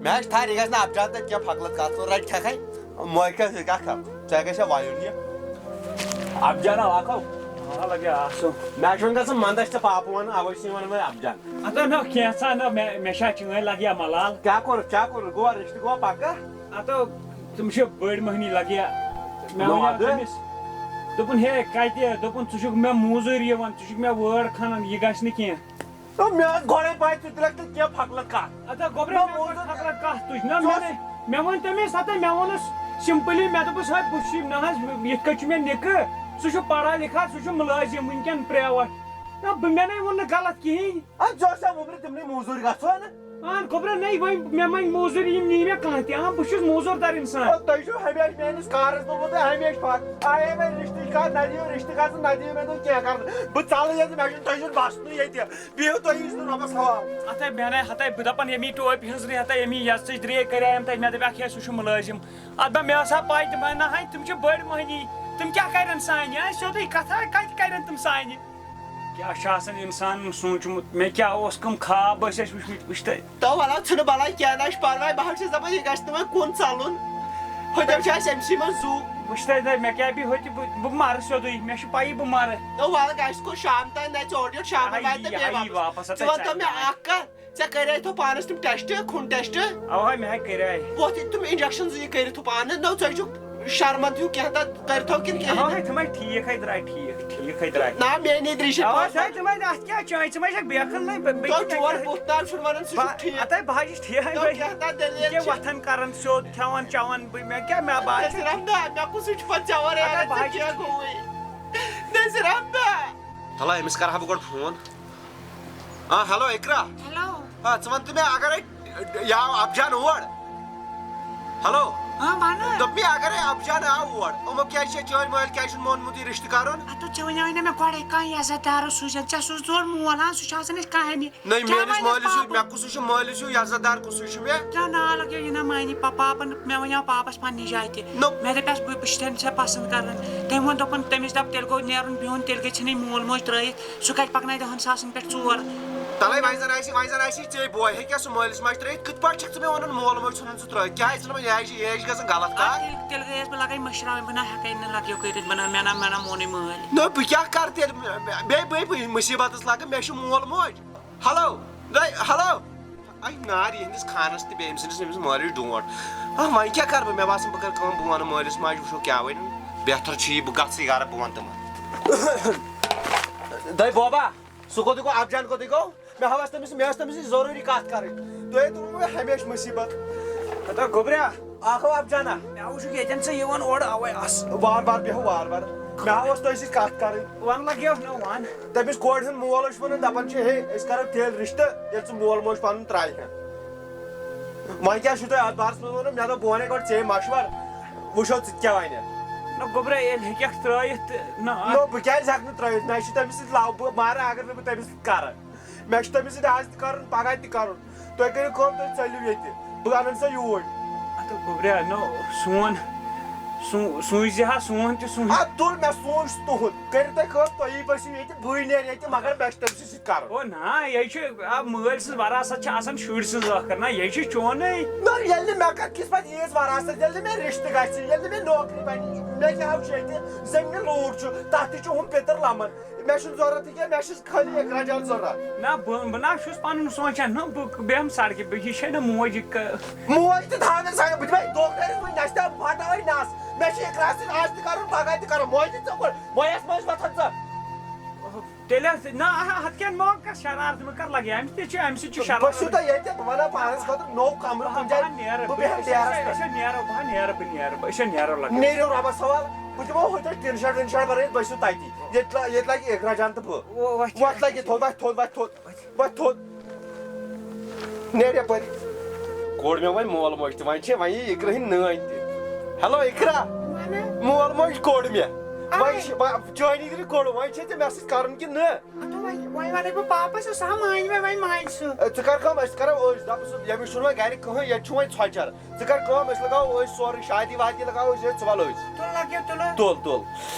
مےٚ حظ ٹھہر، یہِ گژھِ نہٕ اَفجان تہٕ کینٛہہ، فقلت کَتھ کَرو، رَٹہِ کھٮ۪کھَے۔ مۄکھ کیٛاہ ژٕ کیٛاہ کھٮ۪کھ؟ ژےٚ گژھِ وَیُن یہِ۔ اَفجانا، اَکھ ہو۔ آ، لَگہِ آسُن۔ مےٚ چھُ وۄنۍ گژھُن مَندَچھ تہٕ پاپہٕ وَنُن، اَوَے چھِ یِوان وۄنۍ اَفجان۔ اَدٕ نہ، کینٛژھا نہ، مےٚ، مےٚ چھا چٲنۍ لَگہِ یا مَلال؟ کیٛاہ کوٚرُتھ، کیٛاہ کوٚرُتھ؟ گوٚوا رِشتہٕ گوٚوا پَکا؟ اَدٕ تِم چھِ بٔڑۍ مٔہنی لَگہِ یا۔ مےٚ نو وَنیٛاو اَدٕ۔ تٔمِس، دوٚپُن، ہے، کَتہِ؟ دوٚپُن، ژٕ چھُکھ مےٚ موٚزوٗرۍ یِوان، ژٕ چھُکھ مےٚ وٲر کھنان، یہِ گژھِ نہٕ کینٛہہ۔ تو مےٚ ٲس گۄڈَے پَے ژٕ تُلکھ نہٕ کینٛہہ فقلت کَتھ۔ اَدٕ گۄبرے نہ، مےٚ موٗزوٗر کَتھ فقلت کَتھ تُج؟ نہ، ژٕ مےٚ اوس نے-، مےٚ ووٚن تٔمِس، ہَتَے مےٚ ووٚنُس سِمپٕلی، مےٚ دوٚپُس، ہے، بہٕ چھُس نہ حظ، یِتھ کٔنۍ چھُ مےٚ نِکہٕ، سُہ چھُ پَڑھا لِکھا، سُہ چھُ مُلٲزِم وٕنۍکٮ۪ن پرٛیوَٹ۔ نہ، بہٕ، مےٚ نے ووٚن نہٕ غلط کِہیٖنۍ۔ اَدٕ ژٕ اوسا وُمرِ تِمنٕے موٗزوٗرۍ گژھُن؟ اَہَن، گوٚبرا، نَے، وۄنۍ مےٚ منٛگہِ موٚزوٗرۍ، یِم نی مےٚ کانٛہہ تہِ۔ اَہَن، بہٕ چھُس موٚزوٗر دار اِنسان۔ او، تۄہہِ چھُو ہمیشہِ میٛٲنِس کارَس منٛز ووٚنمُت، ہمیشہِ پَتھ۔ آیے وۄنۍ رِشتٕچ کَتھ، نہ دِیِو رِشتہٕ گژھُن، نہ دِیِو مےٚ دوٚپ کینٛہہ کَرُن۔ بہٕ ژَلہٕ ییٚتہِ، مےٚ چھُنہٕ تۄہہِ سُنٛد بَسنُے ییٚتہِ۔ بِہِو تُہۍ یہِ چھُنہٕ رۄبَس حوالہٕ۔ اَتھَے بیٚہنَے، ہَتَے بہٕ دَپَن، ییٚمی ٹوپہِ ہٕنٛز رِ، ہَتَے ییٚمی یَزژٕچ درٛے کَرییَم تۄہہِ، مےٚ دَپیٛاکھ ہے، سُہ چھُ مُلٲزِم۔ اَدٕ مےٚ ٲسا پَے تِمَن نہ ہَے، تِم چھِ بٔڑۍ مٔہنی، تِم کیٛاہ کَرَن سانہِ؟ آ، سیوٚدُے کَتھا، کَتہِ کَرَن تِم سانہِ؟ کیٛاہ چھُ آسان اِنسانَن سوٗنٛچمُت؟ مےٚ کیٛاہ اوس، کٕم خاب ٲسۍ اَسہِ وٕچھمٕتۍ، وٕچھ تَے۔ تو وَلہٕ ژھٕنہٕ بَلاے، کینٛہہ نہ چھُ پَرواے، بہٕ حظ چھُس دَپان، یہِ گژھِ نہٕ وۄنۍ کُن ژَلُن۔ ہُتٮ۪ن چھُ اَسہِ أمۍ سٕے منٛز زُو۔ وٕچھ تَے، تَے، مےٚ کیٛاہ بیٚیہِ ہوٚتہِ، بہٕ، بہٕ مَرٕ سیوٚدُے، مےٚ چھُ پَیی بہٕ مَرٕ۔ تو وَلہٕ گژھِ کُن شام تام، نہ ژٕ اورٕ یورٕ شامَن آیی، واتہِ نہ بیٚیہِ آیی واپَس۔ واپَس، ژٕ اَدٕ وَن تو ژَلہِ مےٚ نہ۔ اَکھ کَتھ، ژےٚ کَرے تو پانَس تِم ٹٮ۪سٹ، خوٗن ٹٮ۪سٹ؟ اَوا، مےٚ ہَے کَرے۔ وۄتھ یہِ تِم اِنجَکشَن زٕ یہِ کٔرِتھ ہُہ پانہٕ، نہ ژٕ چھُکھ شرمن ہیوٗ کینٛہہ تتھ کٔرتھو کِنہٕ کِہیٖنۍ؟ اَوا، ہے، تِمے ٹھیٖک ہے درٛاے، ٹھیٖک، ٹھیٖک ہے درٛاے۔ نہ، میٛٲنی درٛیشہِ اَوا، پانہٕ۔ ہے، تِمے اَتھ کیٛاہ چٲنۍ، ژٕ ما چھَکھ بیکھن لَے، بہٕ، بہٕ تو کیٛاہ چور کَرٕ؟ بُتھ تام چھُنہٕ وَنان، سُہ چھُ بہٕ، ٹھیٖک۔ اَتے بہٕ ہا چھُس ٹھیٖک ہے، تو بہٕ کیٛاہ تام دٔلیٖل یہِ چھِ؟ وۄتھان کَران سیوٚد کھٮ۪وان چٮ۪وان، بہٕ، مےٚ کیٛاہ، مےٚ باسہِ۔ نذیر احمد، مےٚ کُس چھُ پَتہٕ چٮ۪وان، اَدٕ ہے، اے، بہٕ ہا ژٕ چھُس کیٛاہ ٹھیٖک۔ گوٚوُے؟ نذیر احمد۔ تَلہ، أمِس کَرٕ ہا بہٕ گۄڈٕ فون۔ آ، ہیلو، اقرا۔ ہیلو۔ آ، ژٕ وَن تہٕ مےٚ، اگرے یہِ آو افجان اور۔ ہیلو۔ ہاں، وَن۔ دوٚپ مےٚ، اگرے افجان آو اور، یِمو کیٛازِ چھِ چٲنۍ مٲلۍ کیٛازِ چھُنہٕ مونمُت یہِ رِشتہٕ کَرُن؟ اَدٕ ژےٚ وَنیٛاوُے نہ مےٚ گۄڈَے، کانٛہہ عزت دار سوٗزِتھ، ژےٚ سوٗز تورٕ مول، ہاں، سُہ چھُ آسان اَسہِ کانٛہہ اہمیت۔ نہ، کیٛاہ میٲنِس وَنٮ۪س مٲلِس ہیوٗ، پاپہٕ؟ مےٚ کُس ہیوٗ چھُ مٲلِس ہیوٗ عزت دار، کُس ہیوٗ چھُ مےٚ؟ ژےٚ ناو لَگیو یہِ نہ مانی پا-، پاپَن، مےٚ وَنیٛاو پاپَس پنٛنہِ جایہِ تہِ۔ نہ۔ مےٚ دَپٮ۪س، بہٕ، بہٕ چھُس تٔمِس ژےٚ پَسنٛد کَران۔ تٔمۍ ووٚن، دوٚپُن، تٔمِس دَپ، تیٚلہِ گوٚو نیرُن بِہُن، تیٚلہِ گٔژھِنَے مول موج ترٛٲیِتھ۔ سُہ کَتہِ پَکنایہِ دَہَن ساسَن پٮ۪ٹھ ژور؟ تَلَے وۄنۍ زَن آسہِ، وۄنۍ زَن آسہِ ژےٚ بوے، ہیٚکیٛاہ سُہ مٲلِس ماجہِ ترٛٲیِتھ؟ کِتھ پٲٹھۍ چھَکھ ژٕ مےٚ وَنان مول موج ژھٕنُن ژٕ ترٛٲیِتھ؟ کیٛازِ ژٕ نہ وۄنۍ، یہِ حظ چھِ، یہِ حظ چھِ گژھان غلط آ، کَتھ۔ تیٚلہِ، تیٚلہِ گٔیَس بہٕ لَگَے مٔشراوٕنۍ، بہٕ نہ ہٮ۪کَے نہٕ لَگیو کٔرِتھ، بہٕ نہ، مےٚ نہ، مےٚ نہ مونُے مٲلۍ۔ نہ، بہٕ کیٛاہ کَرٕ تیٚلہِ؟ مےٚ، مےٚ، بیٚیہِ، بیٚیہِ، بیٚیہِ مُصیٖبتَس لَگہٕ، مےٚ چھُ مول موج۔ ہیلو، نَے، ہیلو۔ اَے نار یِہِنٛدِس خانَس تہِ بیٚیہِ أمۍ سٕنٛدِس، أمِس مٲلِس ڈونٛٹھ۔ آ، وۄنۍ کیٛاہ کَرٕ بہٕ؟ مےٚ باسان بہٕ کَرٕ کٲم، بہٕ وَنہٕ مٲلِس ماجہِ، وٕچھو کیٛاہ وَنہِ۔ بہتر چھُ یی، بہٕ گژھٕ یہِ گَرٕ، بہٕ وَنہٕ تِمَن۔ دَے بوبا، سُہ کوٚت گوٚو؟ افجان کوٚت گوٚو؟ مےٚ ہا وَس تٔمِس، مےٚ ٲس تٔمِس سۭتۍ ضروٗری کَتھ کَرٕنۍ۔ تُہۍ ہے تُلوٕ مےٚ ہمیشہِ مُصیٖبت۔ ہتا گوٚبریا۔ آ ہو افجانا۔ مےٚ وُچھُکھ ییٚتٮ۪ن ژٕ یِوان اورٕ، اَوَے آس۔ وارٕ وارٕ بیٚہو، وارٕ وارٕ۔ مےٚ ہا اوس تۄہہِ سۭتۍ کَتھ کَرٕنۍ۔ وَن لَگیو، نہ وَن۔ تٔمِس کورِ ہُنٛد مول اوس وَنان، دَپان چھِ، ہے، أسۍ کَرو تیٚلہِ رِشتہٕ، ییٚلہِ ژٕ مول موج پَنُن ترٛاوِ ہا۔ وۄنۍ کیٛاہ چھُو تۄہہِ اَتھ بارَس منٛز وَنُن؟ مےٚ دوٚپ، بہٕ وَنے گۄڈٕ ژےٚ مَشوَر، وٕچھو ژٕ تہِ کیٛاہ وَنکھ۔ نہ گوٚبرا، ییٚلہِ ہیٚکَکھ ترٛٲیِتھ تہٕ نہ۔ نہ، بہٕ کیٛازِ ہٮ۪کہٕ نہٕ ترٛٲیِتھ؟ مےٚ چھِ تٔمِس سۭتۍ love، بہٕ مَرٕ اگر نہٕ بہٕ تٔمِس سۭتۍ کَرٕ۔ مےٚ چھُ تٔمِس سۭتۍ آز تہِ کَرُن، پَگاہ تہِ کَرُن۔ تُہۍ کٔرِو کٲم، تُہۍ ژٔلِو ییٚتہِ۔ بہٕ اَنَن سۄ یوٗرۍ۔ اَدٕ گوٚبریا، نو سون، سو-، سوٗنٛچ زِ ہا سون تہِ سوٗنٛچ۔ اَدٕ تُل مےٚ سوٗنٛچ تُہُنٛد۔ کٔرِو تُہۍ کٲم، تُہی بٔسِو ییٚتہِ، بٕے نیرٕ ییٚتہِ، مگر مےٚ چھُ تٔمۍ سٕے سۭتۍ کَرُن۔ او نا، یہِ چھُ، آ، مٲلۍ سٕنٛز وراثت چھِ آسان شُرۍ سٕنٛز ٲخٕر نا، یہِ چھُ چونُے۔ نہ، ییٚلہِ نہٕ مےٚ کَتھ کِژھ پَتہٕ ییٖژ وراثت، ییٚلہِ نہٕ مےٚ رِشتہٕ گژھِ، ییٚلہِ نہٕ مےٚ نوکری بَنہِ، مےٚ کیٛاہ حظ چھُ ییٚتہِ؟ زٔمیٖن لوٗٹھ چھُ، تَتھ تہِ چھُ ہُم پِتٕر لَمان۔ مےٚ چھُنہٕ ضوٚرَتھ یہِ کینٛہہ، مےٚ چھِ خٲلی اقرا جان ضوٚرَتھ۔ نہ، بہٕ، بہٕ نہ چھُس پَنُن سونٛچان، نہ، بہٕ بیٚہمہٕ سڑکہِ پٮ۪ٹھ، یہِ چھےٚ نہ موج، یہِ ک-، موج تہِ تھاونہٕ سان، بہٕ دِمے دۄکھ دٲرِتھ وٕنۍ نَشہِ تام پھاٹاوَے نَس۔ مےٚ چھِ اقرا سۭتۍ آز تہِ کَرُن، پَگاہ تہِ کَرُن۔ موج تہِ ژےٚ کوٚر، مویَس منٛز وۄتھَن ژٕ۔ تیٚلہِ حظ، نہ، آ، ہتھ کٮ۪ن موقعس شرارت مہٕ کر لگے، امہِ سۭتۍ چھِ، امہِ سۭتۍ چھِ شرارت۔ بہٕ چھُس تۄہہِ ییٚتہِ ونان پانس خٲطرٕ نوٚو کمرٕ کُنہِ جایہِ۔ بہٕ بیٚہمہٕ ڈیرس پٮ۪ٹھ۔ أسۍ حظ نیرو، بہٕ ہا نیرٕ، بہٕ نیرٕ، بہٕ، أسۍ حظ نیرو لگے۔ نیرِو رۄبس حوال، بہٕ دِمو ہوٹل ٹِن شیڈ وِن شیڈ بنٲیِتھ، بٔسِو تتی۔ ییٚتہِ لا-، ییٚتہِ لگہِ اقرا جان تہٕ بہٕ۔ وۄتھ لگہِ تھوٚد، وۄتھ تھوٚد، وۄتھ تھوٚد۔ وۄتھ تھوٚد۔ نیرِ یپٲرۍ۔ کوٚڑ مےٚ وۄنۍ مول موج تہِ، وۄنۍ چھِ وۄنۍ یہِ اقرا ہٕنٛدۍ نٲنۍ تہِ۔ ہیلو اقرا۔ وَنہٕ۔ مول موج کوٚڑ مےٚ۔ آے۔ وۄنۍ چھِ، وۄنۍ چٲنی تہِ کوٚڑ، وۄنۍ چھِ ژےٚ مےٚ سۭتۍ کرُن کِنہٕ نہ؟ اَدٕ وۄنۍ، وۄنۍ وَنَے بہٕ پاپَس، سُہ ہا مانہِ وۄنۍ، وۄنۍ مانہِ سُہ۔ اے، ژٕ کر کٲم، أسۍ کرو أسۍ، دَپُس، ییٚمِس چھُنہٕ وۄنۍ گرِ کٕہٕنۍ، ییٚتہِ چھُ وۄنۍ ژھۄچَر۔ ژٕ کر کٲم، أسۍ لگاوو أسۍ سورُے، شادی وادی لگاوو أسۍ، أسۍ ژٕ وَلو أسۍ۔ تُل لَگیو، تُلہٕ۔ تُل، تُل۔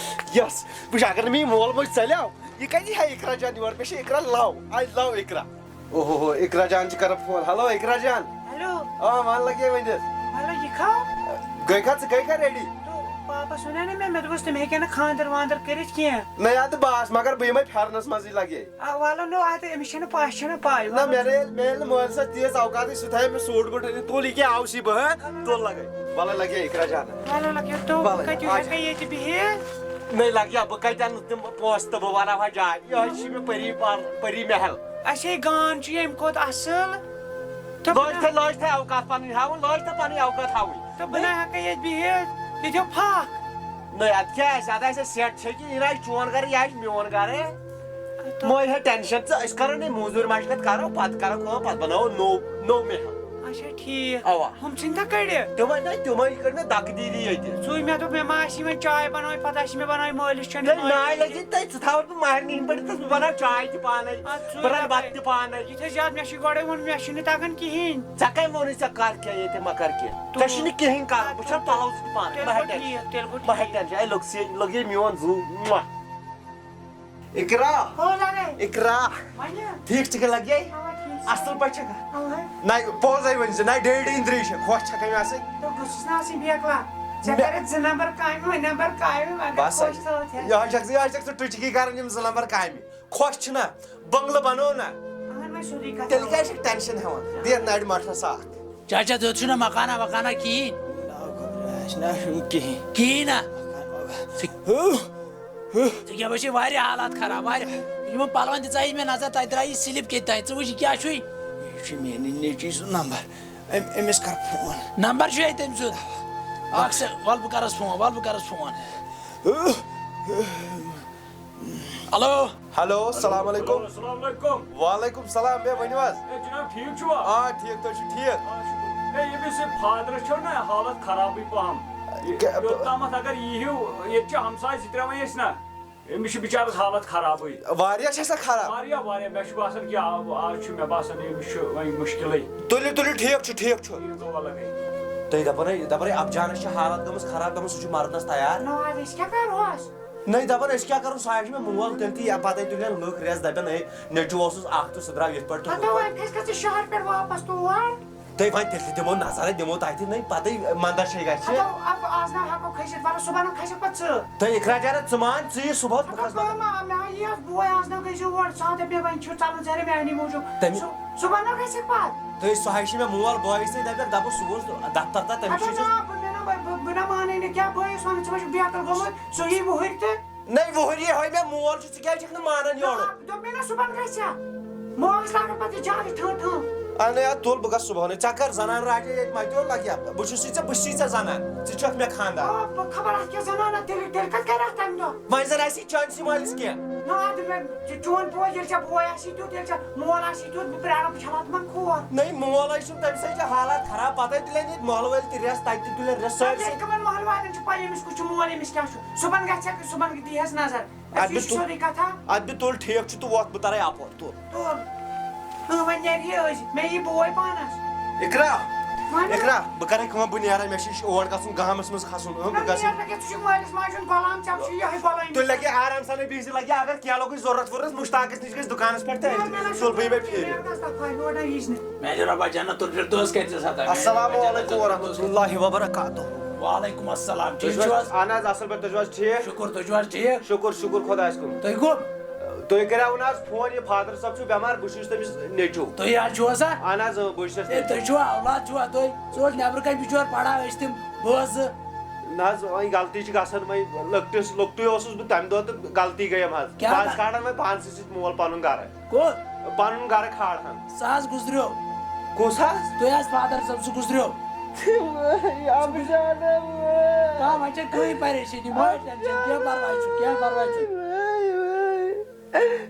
یَس، وٕچھ، اگر نہٕ میٛٲنۍ مول موج ژَلیو، یہِ کَتہِ ہیٚیہِ اقرا جان یور؟ مےٚ چھِ اقرا love، I love اقرا۔ اوہو ہو، اقرا جان چھِ کران فون۔ ہیلو اقرا جان۔ ہیلو۔ آ، وَن لگے ؤنِتھ۔ مطلب، یہِ کھاو؟ گٔے کھا، ژٕ گٔے کھا ریڈی؟ تہٕ پاپس وَنیو نہ مےٚ، مےٚ دوٚپُس تٔمۍ ہیٚکہِ نہٕ خانٛدر وانٛدر کٔرِتھ کینٛہہ۔ نہ یاد بہٕ آس، مگر بہٕ یِمے پھیرنس منٛزٕے لگے۔ آ، وَلہٕ نو، اَتھ أمِس چھَنہٕ پَے، چھَنہٕ پَے۔ نہ، مےٚ رے-، مےٚ ییٚلہِ نہٕ مٲلۍ سا تیٖژ اوقاتٕے، سُہ تھایہِ مےٚ سوٗٹ بوٗٹ أنِتھ، تُل یہِ کیٛاہ آو سی بہٕ، ہہ؟ تُل لگے۔ وَلہٕ لگے اقرا جان۔ وَلہٕ لگے تو، وَلہٕ، کَتہِ اچھا۔ ہٮ۪کَے ییٚتہِ بِہِتھ؟ نہ لگیا، بہٕ کَتہِ اَنہٕ تِم پونٛسہٕ تہٕ بہٕ بَناوہا جاے؟ یِہوٚے چھِ مےٚ پٔری پار-، پٔری محل۔ اَسے گان چھُ ییٚمہِ کھۄتہٕ اَصٕل۔ تہٕ بہٕ لٲج تھے، لٲج تھے اوقات پنٕنۍ ہاوٕنۍ، لٲج تھے پنٕنۍ اوقات ہاوٕنۍ۔ تہٕ بہٕ نہ ہٮ۪کہٕ ییٚتہِ بِہِتھ، ییٚتہِ چھو پھکھ۔ نہ، اتھ کیٛاہ آسہِ؟ اتھ آسہِ سیٹ چھے کہِ یہِ نہ آسہِ چون گرٕ، یہِ آسہِ میون گرٕ۔ تہٕ مہٕ ہے ٹینشن ژٕ، أسۍ کرو نہٕ موٚزوٗرۍ مشقت کرو، پتہٕ کرو کٲم، پتہٕ بناوو نوٚو، نوٚو محل۔ اچھا، ٹھیٖک۔ اوا۔ ہُم ژھٕنۍ تھا کٔڑِتھ؟ تِمے نہ، تِمے کٔڑۍ مےٚ دکہٕ دیٖدی ییٚتہِ۔ سُے مےٚ دوٚپ، مےٚ ما آسہِ یِمن چاے بناوٕنۍ، پتہٕ آسہِ مےٚ بناوٕنۍ مٲلِس چھَنہٕ تیٚلہِ ماجہِ ناے کِہیٖنۍ۔ لگہِ تۄہہِ، ژٕ تھاوَتھ بہٕ مہرنہِ ہِنٛدۍ پٲٹھۍ، تہٕ بہٕ بناو چاے تہِ پانے، اَدٕ سُے بہٕ رنہٕ دَپَے۔ بتہٕ تہِ پانے۔ یہِ تھٲے زیادٕ، مےٚ چھُے گۄڈَے ووٚنمُت، مےٚ چھُنہٕ تَگان کِہیٖنۍ۔ ژےٚ کَمہِ ووٚنُے ژےٚ کَر کینٛہہ ییٚتہِ، مہ کَر کینٛہہ؟ تُل۔ ژےٚ چھُنہٕ کِہیٖنۍ کَرُن، بہٕ چھَس تُل۔ پَلو زٕ تہِ پانَے، تیٚلہِ مہ ہےٚ گوٚو ٹٮ۪نشَن۔ ٹھیٖک، تیٚلہِ گوٚو مہ ہےٚ ٹھیٖک۔ ٹٮ۪نشَن، اے لوٚگ سے، لوٚگ یے میون زُو، مۄہ۔ اقرا۔ ہو لَگے۔ اقرا۔ وَنہِ۔ ٹھیٖک چھِ کھا، لَگے؟ اَوا، ٹھیٖک چھِ۔ اَصٕل پٲٹھۍ چھَکھا؟ اَوا۔ نہ، پوٚز ہے ؤنۍ زِ، نہ ڈیڈی أنٛدری چھِ، خۄش چھَکھا مےٚ آسٕنۍ؟ تہٕ گوٚژھُس نہٕ آسٕنۍ بیکلا۔ ژےٚ مےٚ کَرَتھ زٕ نمبر کامہِ، وۄنۍ نمبر کامہِ، مگر بَس، خۄش تھٲوتھ ہے۔ یہِ ہا چھَکھ ژٕ، یہِ ہا چھَکھ ژٕ ٹُچکی کَران یِم زٕ نمبر کامہِ۔ خۄش چھِنہ؟ بنگلہٕ بنو نہ۔ اہن وۄنۍ سیوٚدُے کتھ۔ تیٚلہِ کیٛازِ چھِکھ ٹینشن ہٮ۪وان؟ دِیَتھ نرِ مٹھس اکھ۔ چاچا، ژےٚ چھُنہ مکانہ وکانہ کِہیٖنۍ؟ آسہِ نہ ہیوٚن کِہیٖنۍ۔ کِہیٖنۍ نہ؟ ژٕ، ژےٚ کیٛاہ باسے واریاہ حالات خراب، واریاہ۔ یِمن پلون تہِ ژایہِ مےٚ نظر، تتہِ درٛایہِ یہِ سلپ کیٛاہ تانۍ۔ ژٕ وٕچھ، یہِ کیٛاہ چھُے؟ یہِ چھُ میٛانہِ نیٚچی سُنٛد نمبر۔ أمۍ، أمِس کر فون۔ نمبر چھُے تٔمۍ سُنٛد؟ اکھ سیٚک-، وَل بہٕ کرس فون، وَل بہٕ کرس فون۔ ہیلو۔ ہیلو، السلام علیکم۔ السلام علیکم۔ وعلیکم السلام، ہے، ؤنِو حظ۔ ہے جناب، ٹھیٖک چھُوا؟ آ، ٹھیٖک، تُہۍ چھِو ٹھیٖک؟ آ، شُکر۔ ہے، ییٚمِس یہِ فادرَس چھو نہ حالت خرابٕے پَہَم۔ کیٛاہ؟ یوٚت تامَتھ اگر یی ہیوٗ، ییٚتہِ چھِ ہمساے زٕ ترٛےٚ وۄنۍ ٲسۍ نہ، أمِس چھِ بِچارَس حالت خرابٕے۔ واریاہ چھےٚ سا خراب؟ واریاہ، واریاہ۔ مےٚ چھُ باسان کہِ آ-، آز چھُ مےٚ باسان أمِس چھُ وۄنۍ مُشکِلٕے۔ تُلِو، تُلِو، ٹھیٖک چھُ، ٹھیٖک چھُ۔ ٹھیٖک گوٚو، وَلہٕ گٔے۔ تُہۍ دَپان ہے، دَپان ہے، ابجانَس چھِ حالت گٔمٕژ خراب، دَپان سُہ چھُ مَرنَس تیار۔ نہ، اَدٕ أسۍ کیٛاہ کَرہوس؟ نٔے دَپان، أسۍ کیٛاہ کَرو؟ سُہ ہا چھُ مےٚ مول، تیٚلہِ تہِ یا پَتَے تُلن لُکھ رٮ۪س، دَپن، ہے، نیٚچوٗ اوسُس اَکھ تہٕ سُہ درٛاو یِتھ پٲٹھۍ تہٕ ہُتھ پٲٹھۍ۔ وۄنۍ کھسہِ کھسہِ شہر پٮ۪ٹھ واپس تور۔ تہٕ وۄنۍ تیٚلہِ تہِ دِمو نظر، دِمو تۄہہِ تہِ نٔے، پَتہٕ مَندَر چھے گژھِ۔ ہتو، اب آز نہ ہٮ۪کو کھٔسِتھ، وَلہٕ صُبحن کھسکھ پَتہٕ ژٕ۔ تہٕ اِقرا جانہ، ژٕ مان، ژٕ یہِ صُبحس، بہٕ ہتو کھسہٕ پَتہٕ۔ کٲم، آ، مےٚ ہا یِیَس بوے، آز نہ گٔژھِو اور، ژٕ ہا دَپ مےٚ وۄنۍ چھُ ژَلُن ژےٚ مےٚ اَنی موٗجوٗب۔ تَمہِ سُہ-، صُبحن نہ گژھکھ پَتہٕ۔ تہٕ سُہ ہا چھِ مےٚ مول بٲیِس سۭتۍ دَپان، دَپان سُہ اوس دفتر تہٕ تٔمِس چھِ أسۍ۔ نہ، بہٕ، مےٚ نہ، بہٕ، بہٕ، بہٕ نہ مانَے نہٕ کینٛہہ، بٲیِس وَنان، ژٕ ما چھُکھ بیقل گوٚمُت، سُہ یی وُہٕرۍ تہٕ۔ نَے وُہٕرۍ یہِ ہٲے مےٚ مول چھُ، ژٕ کیٛازِ چھَکھ نہٕ مانان یورُک؟ نہ، دوٚپ مےٚ نہ صُبحن گژھِ ہا۔ مولَس لاگَن پَتہٕ یہِ جالٕچ ٹھٕن ٹھٕن۔ اَہَن یا تُل بہٕ گژھٕ صُبحَنٕے، ژےٚ کَر زَنان راجے ییٚتہِ مَتیو لَگہِ ہا، بہٕ چھُس یہِ ژےٚ، بہٕ چھُس یہِ ژےٚ زَنان، ژٕ چھَکھ مےٚ خانٛدار۔ آ، بہٕ خبر اَتھ کیٛاہ زَنان اَتھ تیٚلہِ، تیٚلہِ کَتہِ کَرِ اَتھ تَمہِ دۄہ؟ وۄنۍ زَن آسہِ یہِ چٲنسٕے مٲلِس کینٛہہ۔ نہ، اَدٕ مےٚ، چون بوے، ییٚلہِ ژےٚ بوے آسی تیُتھ، ییٚلہِ ژےٚ مول آسی تیُتھ، بہٕ پرٛارٕ، بہٕ کھٮ۪مہٕ اَتھ تِمَن کھور۔ نَے، مول آسہِ تَمہِ سۭتۍ چھِ حالات خراب، پَتَے تُلن ییٚتہِ محلہٕ وٲلۍ تہِ رٮ۪س، تَتہِ تہِ تُلن رٮ۪س، سٲرسٕے۔ تیٚلہِ کٕمَن محلہٕ والٮ۪ن چھُ پَے أمِس کُس چھُ مول، أمِس کیٛاہ چھُ؟ صُبحن گژھِ ہا، صُبحن دی ہَس نظر۔ اَسہِ اَدٕ یہِ چھُ تُل، سیوٚدُے کَتھا۔ اَدٕ تُل، ٹھیٖک چھُ، تہٕ وۄتھ، بہٕ تَرَے اَپور، تُل۔ تُل۔ اۭں، وۄنۍ نیرِ یہِ أزۍ، مےٚ یی بوے پانَس۔ اقرا، وَن۔ اقرا، بہٕ کَرَے کٲم، بہٕ نیرَے، مےٚ چھُ اور گژھُن، گامَس منٛز کھَسُن، اۭں، بہٕ نہ، گژھٕ۔ نیر نہٕ کینٛہہ، ژٕ چھُکھ مٲلِس ماجہِ ہُنٛد غلام، ژےٚ چھُے یِہوٚے غلٲمی۔ تُہۍ لَگہِ آرام سانٕے بِہِتھ، لَگہِ اگر کینٛہہ لوٚگُے ضروٗرت ووٗرت، مُشتاقَس نِش گژھِ دُکانَس پٮ۪ٹھ تہٕ نیر، نیر، تُل بہٕ یِمَے پھیرِ۔ نیر گژھ تَتھ پھاے، یورٕ نہ یِج نہٕ۔ میٛانہِ رۄبا جنت الفردوس کٔرۍزِ عطا۔ السلام علیکم ورحمۃ اللہ وبرکاتہ۔ وعلیکم السلام، ٹھیٖک چھِو حظ؟ اہن حظ، اَصٕل پٲٹھۍ، تُہۍ چھِو حظ ٹھیٖک؟ شُکُر، تُہۍ چھِو حظ ٹھیٖک؟ شُکُر، شُکُر خۄدایَس کُن۔ تُہۍ کٕم؟ تُہۍ کریاوُن حظ فون، یہِ فادر صٲب چھُ بٮ۪مار، بہٕ چھُس تٔمِس نیٚچوٗ۔ تُہی حظ چھِو حظ سا؟ اہن حظ، اۭں، بہٕ چھُس تٔمِس ہے، نیٚچوٗ۔ تُہۍ چھِوا اولاد چھِوا تُہۍ؟ ژٕ اوس نٮ۪برٕ کَنۍ بِچور پَران، أسۍ تِم بٲژ زٕ۔ نہ حظ، وۄنۍ غلطی چھِ گژھان، وۄنۍ لۄکٹِس، لۄکٹُے اوسُس بہٕ تَمہِ دۄہ تہٕ غلطی گٔیَم حظ۔ کیٛاہ بہٕ حظ غلطی؟ کھاران وۄنۍ پانسٕے سۭتۍ مول پَنُن گَرٕ۔ کوٚت؟ پَنُن گَرٕ کھارہَن۔ سُہ حظ گُزریو۔ کُس حظ؟ تُہۍ حظ فادر صٲب، سُہ گُزریو۔ ابہٕ جانہ۔ کانٛہہ وۄنۍ چھےٚ کٕہٕنۍ پریشٲنی، مہ ہیٚے ٹٮ۪نشن، کینٛہہ پَرواے چھُنہٕ، کینٛہہ پَرواے چھُنہٕ۔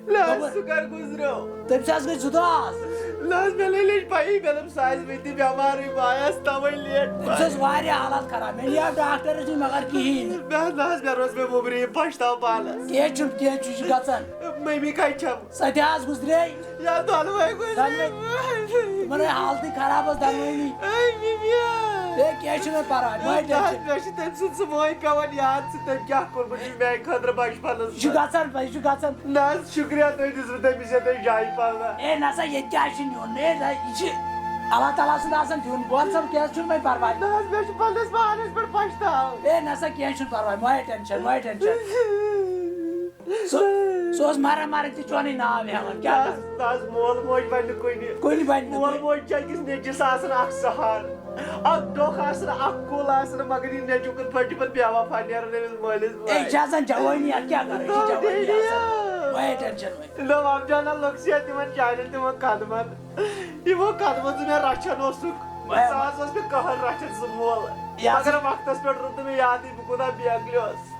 نہ حظ، خبر۔ سُہ کر گُزریو؟ تٔمِس حظ گٔے زٕ دۄہ آز۔ نہ حظ، مےٚ نَے لٔج پَیی، مےٚ دوٚپ سُہ آسہِ وٕنہِ تہِ بٮ۪مارٕے، بہٕ آیَس تَوَے لیٹ تٔمِس پَہَن۔ ٲس واریاہ حالت خراب، مےٚ نِیو ڈاکٹرَس نِش مگر کِہیٖنۍ نہٕ۔ مےٚ نہ حظ، مےٚ روز مےٚ وُمبرِ یہِ پَشتاو پانَس۔ کینٛہہ چھُنہٕ، کینٛہہ چھُنہٕ، یہِ چھُ گژھان۔ مٔمی کَتہِ چھَم؟ سۄ تہِ حظ گُزرے۔ یا دۄنوَے گُزرے۔ دۄنوَے۔ تِمَن ہاے حالتٕے خراب ٲس دۄنوٕنی۔ اے مِمیا۔ ہے، کینٛہہ چھُنہٕ پَرواے، مہ ہیٚے ٹٮ۪نشن۔ مےٚ چھُ تٔمۍ سُنٛد سُہ وٲے پٮ۪وان یاد، سُہ تٔمۍ کیٛاہ کوٚرمُت چھُ میٛانہِ خٲطرٕ بَچپَنَس یہِ چھُ منٛز۔ گژھان، یہِ چھُ گژھان۔ نہ حظ، شُکریہ تُہۍ دِژوٕ تٔمِس یَتھ جایہِ پَناہ۔ اے، نہ سا، ییٚتہِ کیٛاہ چھُ نیُن؟ ہے، نہ، یہِ چھُ اللہ تعالیٰ سُنٛد آسان دیُن۔ بۄن صٲب، کینٛہہ چھُنہٕ وۄنۍ پَرواے۔ نہ حظ، مےٚ چھُ پنٛنِس پانَس پٮ۪ٹھ پَشتاو۔ ہے، نہ سا، کینٛہہ چھُنہٕ پَرواے، مہ ہیٚے ٹٮ۪نشن، مہ ہیٚے ٹٮ۪نشن۔ سُہ، سُہ اوس مران مران تہِ چونُے ناو ہٮ۪وان۔ کیٛاہ نہ حظ، کَرٕ؟ نہ حظ، مول موج بَنہِ نہٕ کُنہِ۔ کُنہِ بَنہِ نہٕ مول کُنہِ۔ موج چھِ أکِس نیٚچوِس آسان اَکھ سہارٕ، اَکھ ڈوٚکھ آسان، اَکھ کُل آسان، مگر یہِ نیٚچوٗ کِتھ پٲٹھۍ چھُ پَتہٕ بیوفا نیران أمِس مٲلِس اے، یہِ بَنہِ؟ چھِ آسان جوٲنی، اَتھ کیٛاہ کَرو؟ یہِ چھِ نہ، جوٲنی آسان۔ ڈیڈیا۔ مہ ہیٚے ٹٮ۪نشن وۄنۍ۔ نہ، وۄپجانہ لوٚگ سا تِمَن چانٮ۪ن تِمَن قدمَن۔ یِمو قدمو ژٕ مےٚ رچھان اوسُکھ۔ مےٚ سا حظ اوس نہٕ کٕہٕنۍ رچھان سُہ مول۔ یہِ حظ مگر وقتس پٮ۪ٹھ روٚٹ نہٕ مےٚ یادٕے بہٕ کوٗتاہ بے عقل اوسُس۔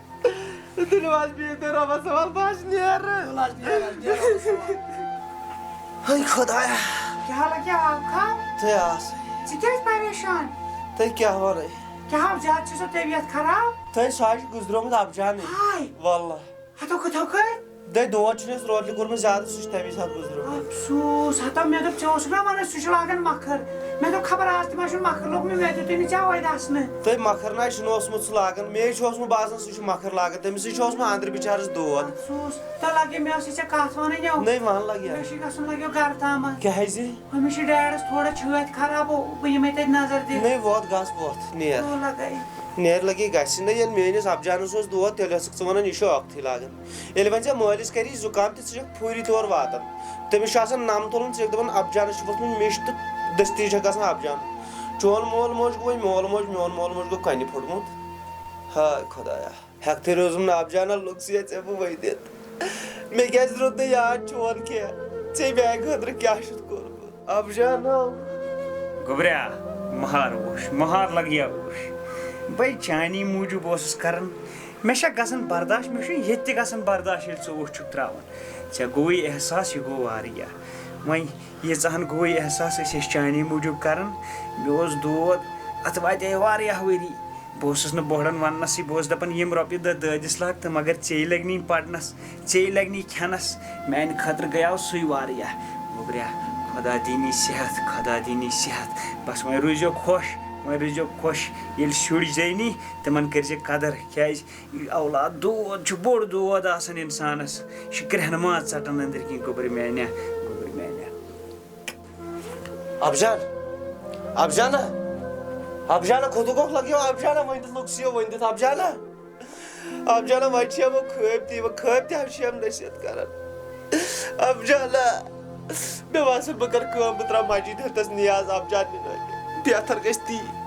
تُلِو حظ بِہِو تُہۍ رۄبس حوالہٕ، بہٕ حظ نیرٕ۔ تُل حظ، نیر حظ، نیر حظ۔ ہے خۄدایا۔ کیٛاہ حالہ، کیٛاہ حال کھا؟ تُہۍ آسہٕ۔ ژٕ کیٛازِ پریشان؟ تُہۍ کیٛاہ وَنٕے؟ کیٛاہ حال، زیادٕ چھِ سۄ طبیعت خراب؟ تُہۍ، سُہ حظ چھُ گُزریومُت ابہٕ جانٕے۔ ہاے۔ واللہ۔ ہتو کتھو کٔرۍ؟ دے دود چھُنہٕ اَسہِ روتلہِ کوٚرمُت زیادٕ، سُہ چھُ تَمی ساتہٕ گُزریومُت۔ افسوس، ہتو مےٚ دوٚپ، ژےٚ اوسُکھ نا وَنان سُہ چھُ لاگان مَکھٕر؟ مےٚ دوٚپ، خبر آز تہِ ما چھُن مَکھٕر لوٚگمُت، مےٚ دیُتُے نہٕ ژےٚ اَوَے دَسنہٕ۔ تٔمۍ مَکھٕر نہ حظ چھُنہٕ اوسمُت سُہ لاگان، مے چھُ اوسمُت باسان سُہ چھُ مَکھٕر لاگان، تٔمِسٕے چھُ اوسمُت أنٛدرٕ بِچارَس دود۔ افسوس، تہٕ لَگے مےٚ ٲسٕے ژےٚ کَتھ وَنٕنۍ یَو۔ نٔے وَن لَگہِ ہا۔ مےٚ چھُے گژھُن لَگیو گَرٕ تامَتھ۔ کیٛازِ؟ أمِس چھِ ڈیڈَس تھوڑا چھٲتۍ خراب، بہٕ یِمَے تَتہِ نظر دِتھ۔ نٔے ووت گژھ ووت، نیر۔ تو لَگے۔ نیر لَگے گژھِ نہٕ، ییٚلہِ میٛٲنِس ابہٕ جانَس اوس دود، تیٚلہِ ٲسٕکھ ژٕ وَنان یہِ چھُ اَکھ۔ تھٕے لاگان۔ ییٚلہِ وۄنۍ ژےٚ مٲلِس کَری زُکام تہٕ ژٕ چھَکھ فوری طور واتان۔ تٔمِس چھُ آسان نَم تُلُن، ژٕ چھَکھ دَپان، "اَبہٕ جانَس چھُ ووٚتھمُت مِش تہٕ دٔستی چھَکھ گژھان اَبہٕ جان۔" چون مول موج گوٚو وۄنۍ مول موج، میون مول موج گوٚو کَنہِ پھوٚٹمُت۔ ہاے خۄدایا، ہٮ۪کتھٕے روٗزُم نہٕ اَبہٕ جانَن لوٚگ ژےٚ، ژےٚ بہٕ ؤنِتھ۔ مےٚ کیٛازِ روٚد نہٕ یاد چون کینٛہہ؟ ژےٚ میٛانہِ خٲطرٕ کیٛاہ چھُتھ کوٚرمُت؟ اَبہٕ جانو۔ گوٚبریا، مہار وُچھ، مہار لگیا وُچھ۔ بے چانی موٗجوٗب اوسُس کران۔ مےٚ چھا گژھان برداش، مےٚ چھُ ییٚتہِ تہِ گژھان برداش، ییٚلہِ ژٕ اوٚش چھُکھ تراوان۔ ژےٚ گوٚوُے احساس، یہِ گوٚو واریاہ۔ وۄنۍ ییٖژاہن گوٚوُے احساس، أسۍ ٲسۍ چانی موٗجوٗب کران۔ مےٚ اوس دود، اتھ واتے واریاہ ؤری۔ بہٕ اوسُس نہٕ بوڑن وننسٕے، بہٕ اوسُس دپان، یِم رۄپیہِ دہ دٲدِس لاگ تہٕ مگر ژیٚے لگہِ نہٕ یِم پرنس، ژیٚے لگہِ نہٕ یِم کھٮ۪نس۔ میانہِ خٲطرٕ گٔیاو سُے واریاہ۔ گوٚبریا، خۄدا دِنی صحت، خۄدا دِنی صحت۔ بس وۄنۍ روٗزیو خۄش، وۄنۍ روٗزیو خۄش۔ ییٚلہِ شُرۍ زینی، تِمن کٔرزِ قدر، کیازِ یہِ اولاد دود چھُ بوٚڑ دود آسان انسانس۔ یہِ چھُ کرٛٮ۪ہنہٕ ماز ژٹان أنٛدٕرۍ کِنۍ، گوٚبرۍ میانہِ، گوٚبرۍ میانہِ۔ ابجان، ابجانا، ابجانا، خود کو لگیو، ابجانا، ؤنِتھ لوٚگ سِیو ؤنِتھ، ابجانا۔ ابجانا، وۄنۍ چھِ یِمو خٲبۍ تہِ، یِمو خٲبۍ تہِ حظ چھِ یِم نصیحت کران۔ ابجانا، مےٚ باسان بہٕ کرٕ کٲم، بہٕ ترٛاوٕ مسجد ہیٚتس نیاز، ابجان نِنٲوِتھ۔ بہتر گژھِ تی۔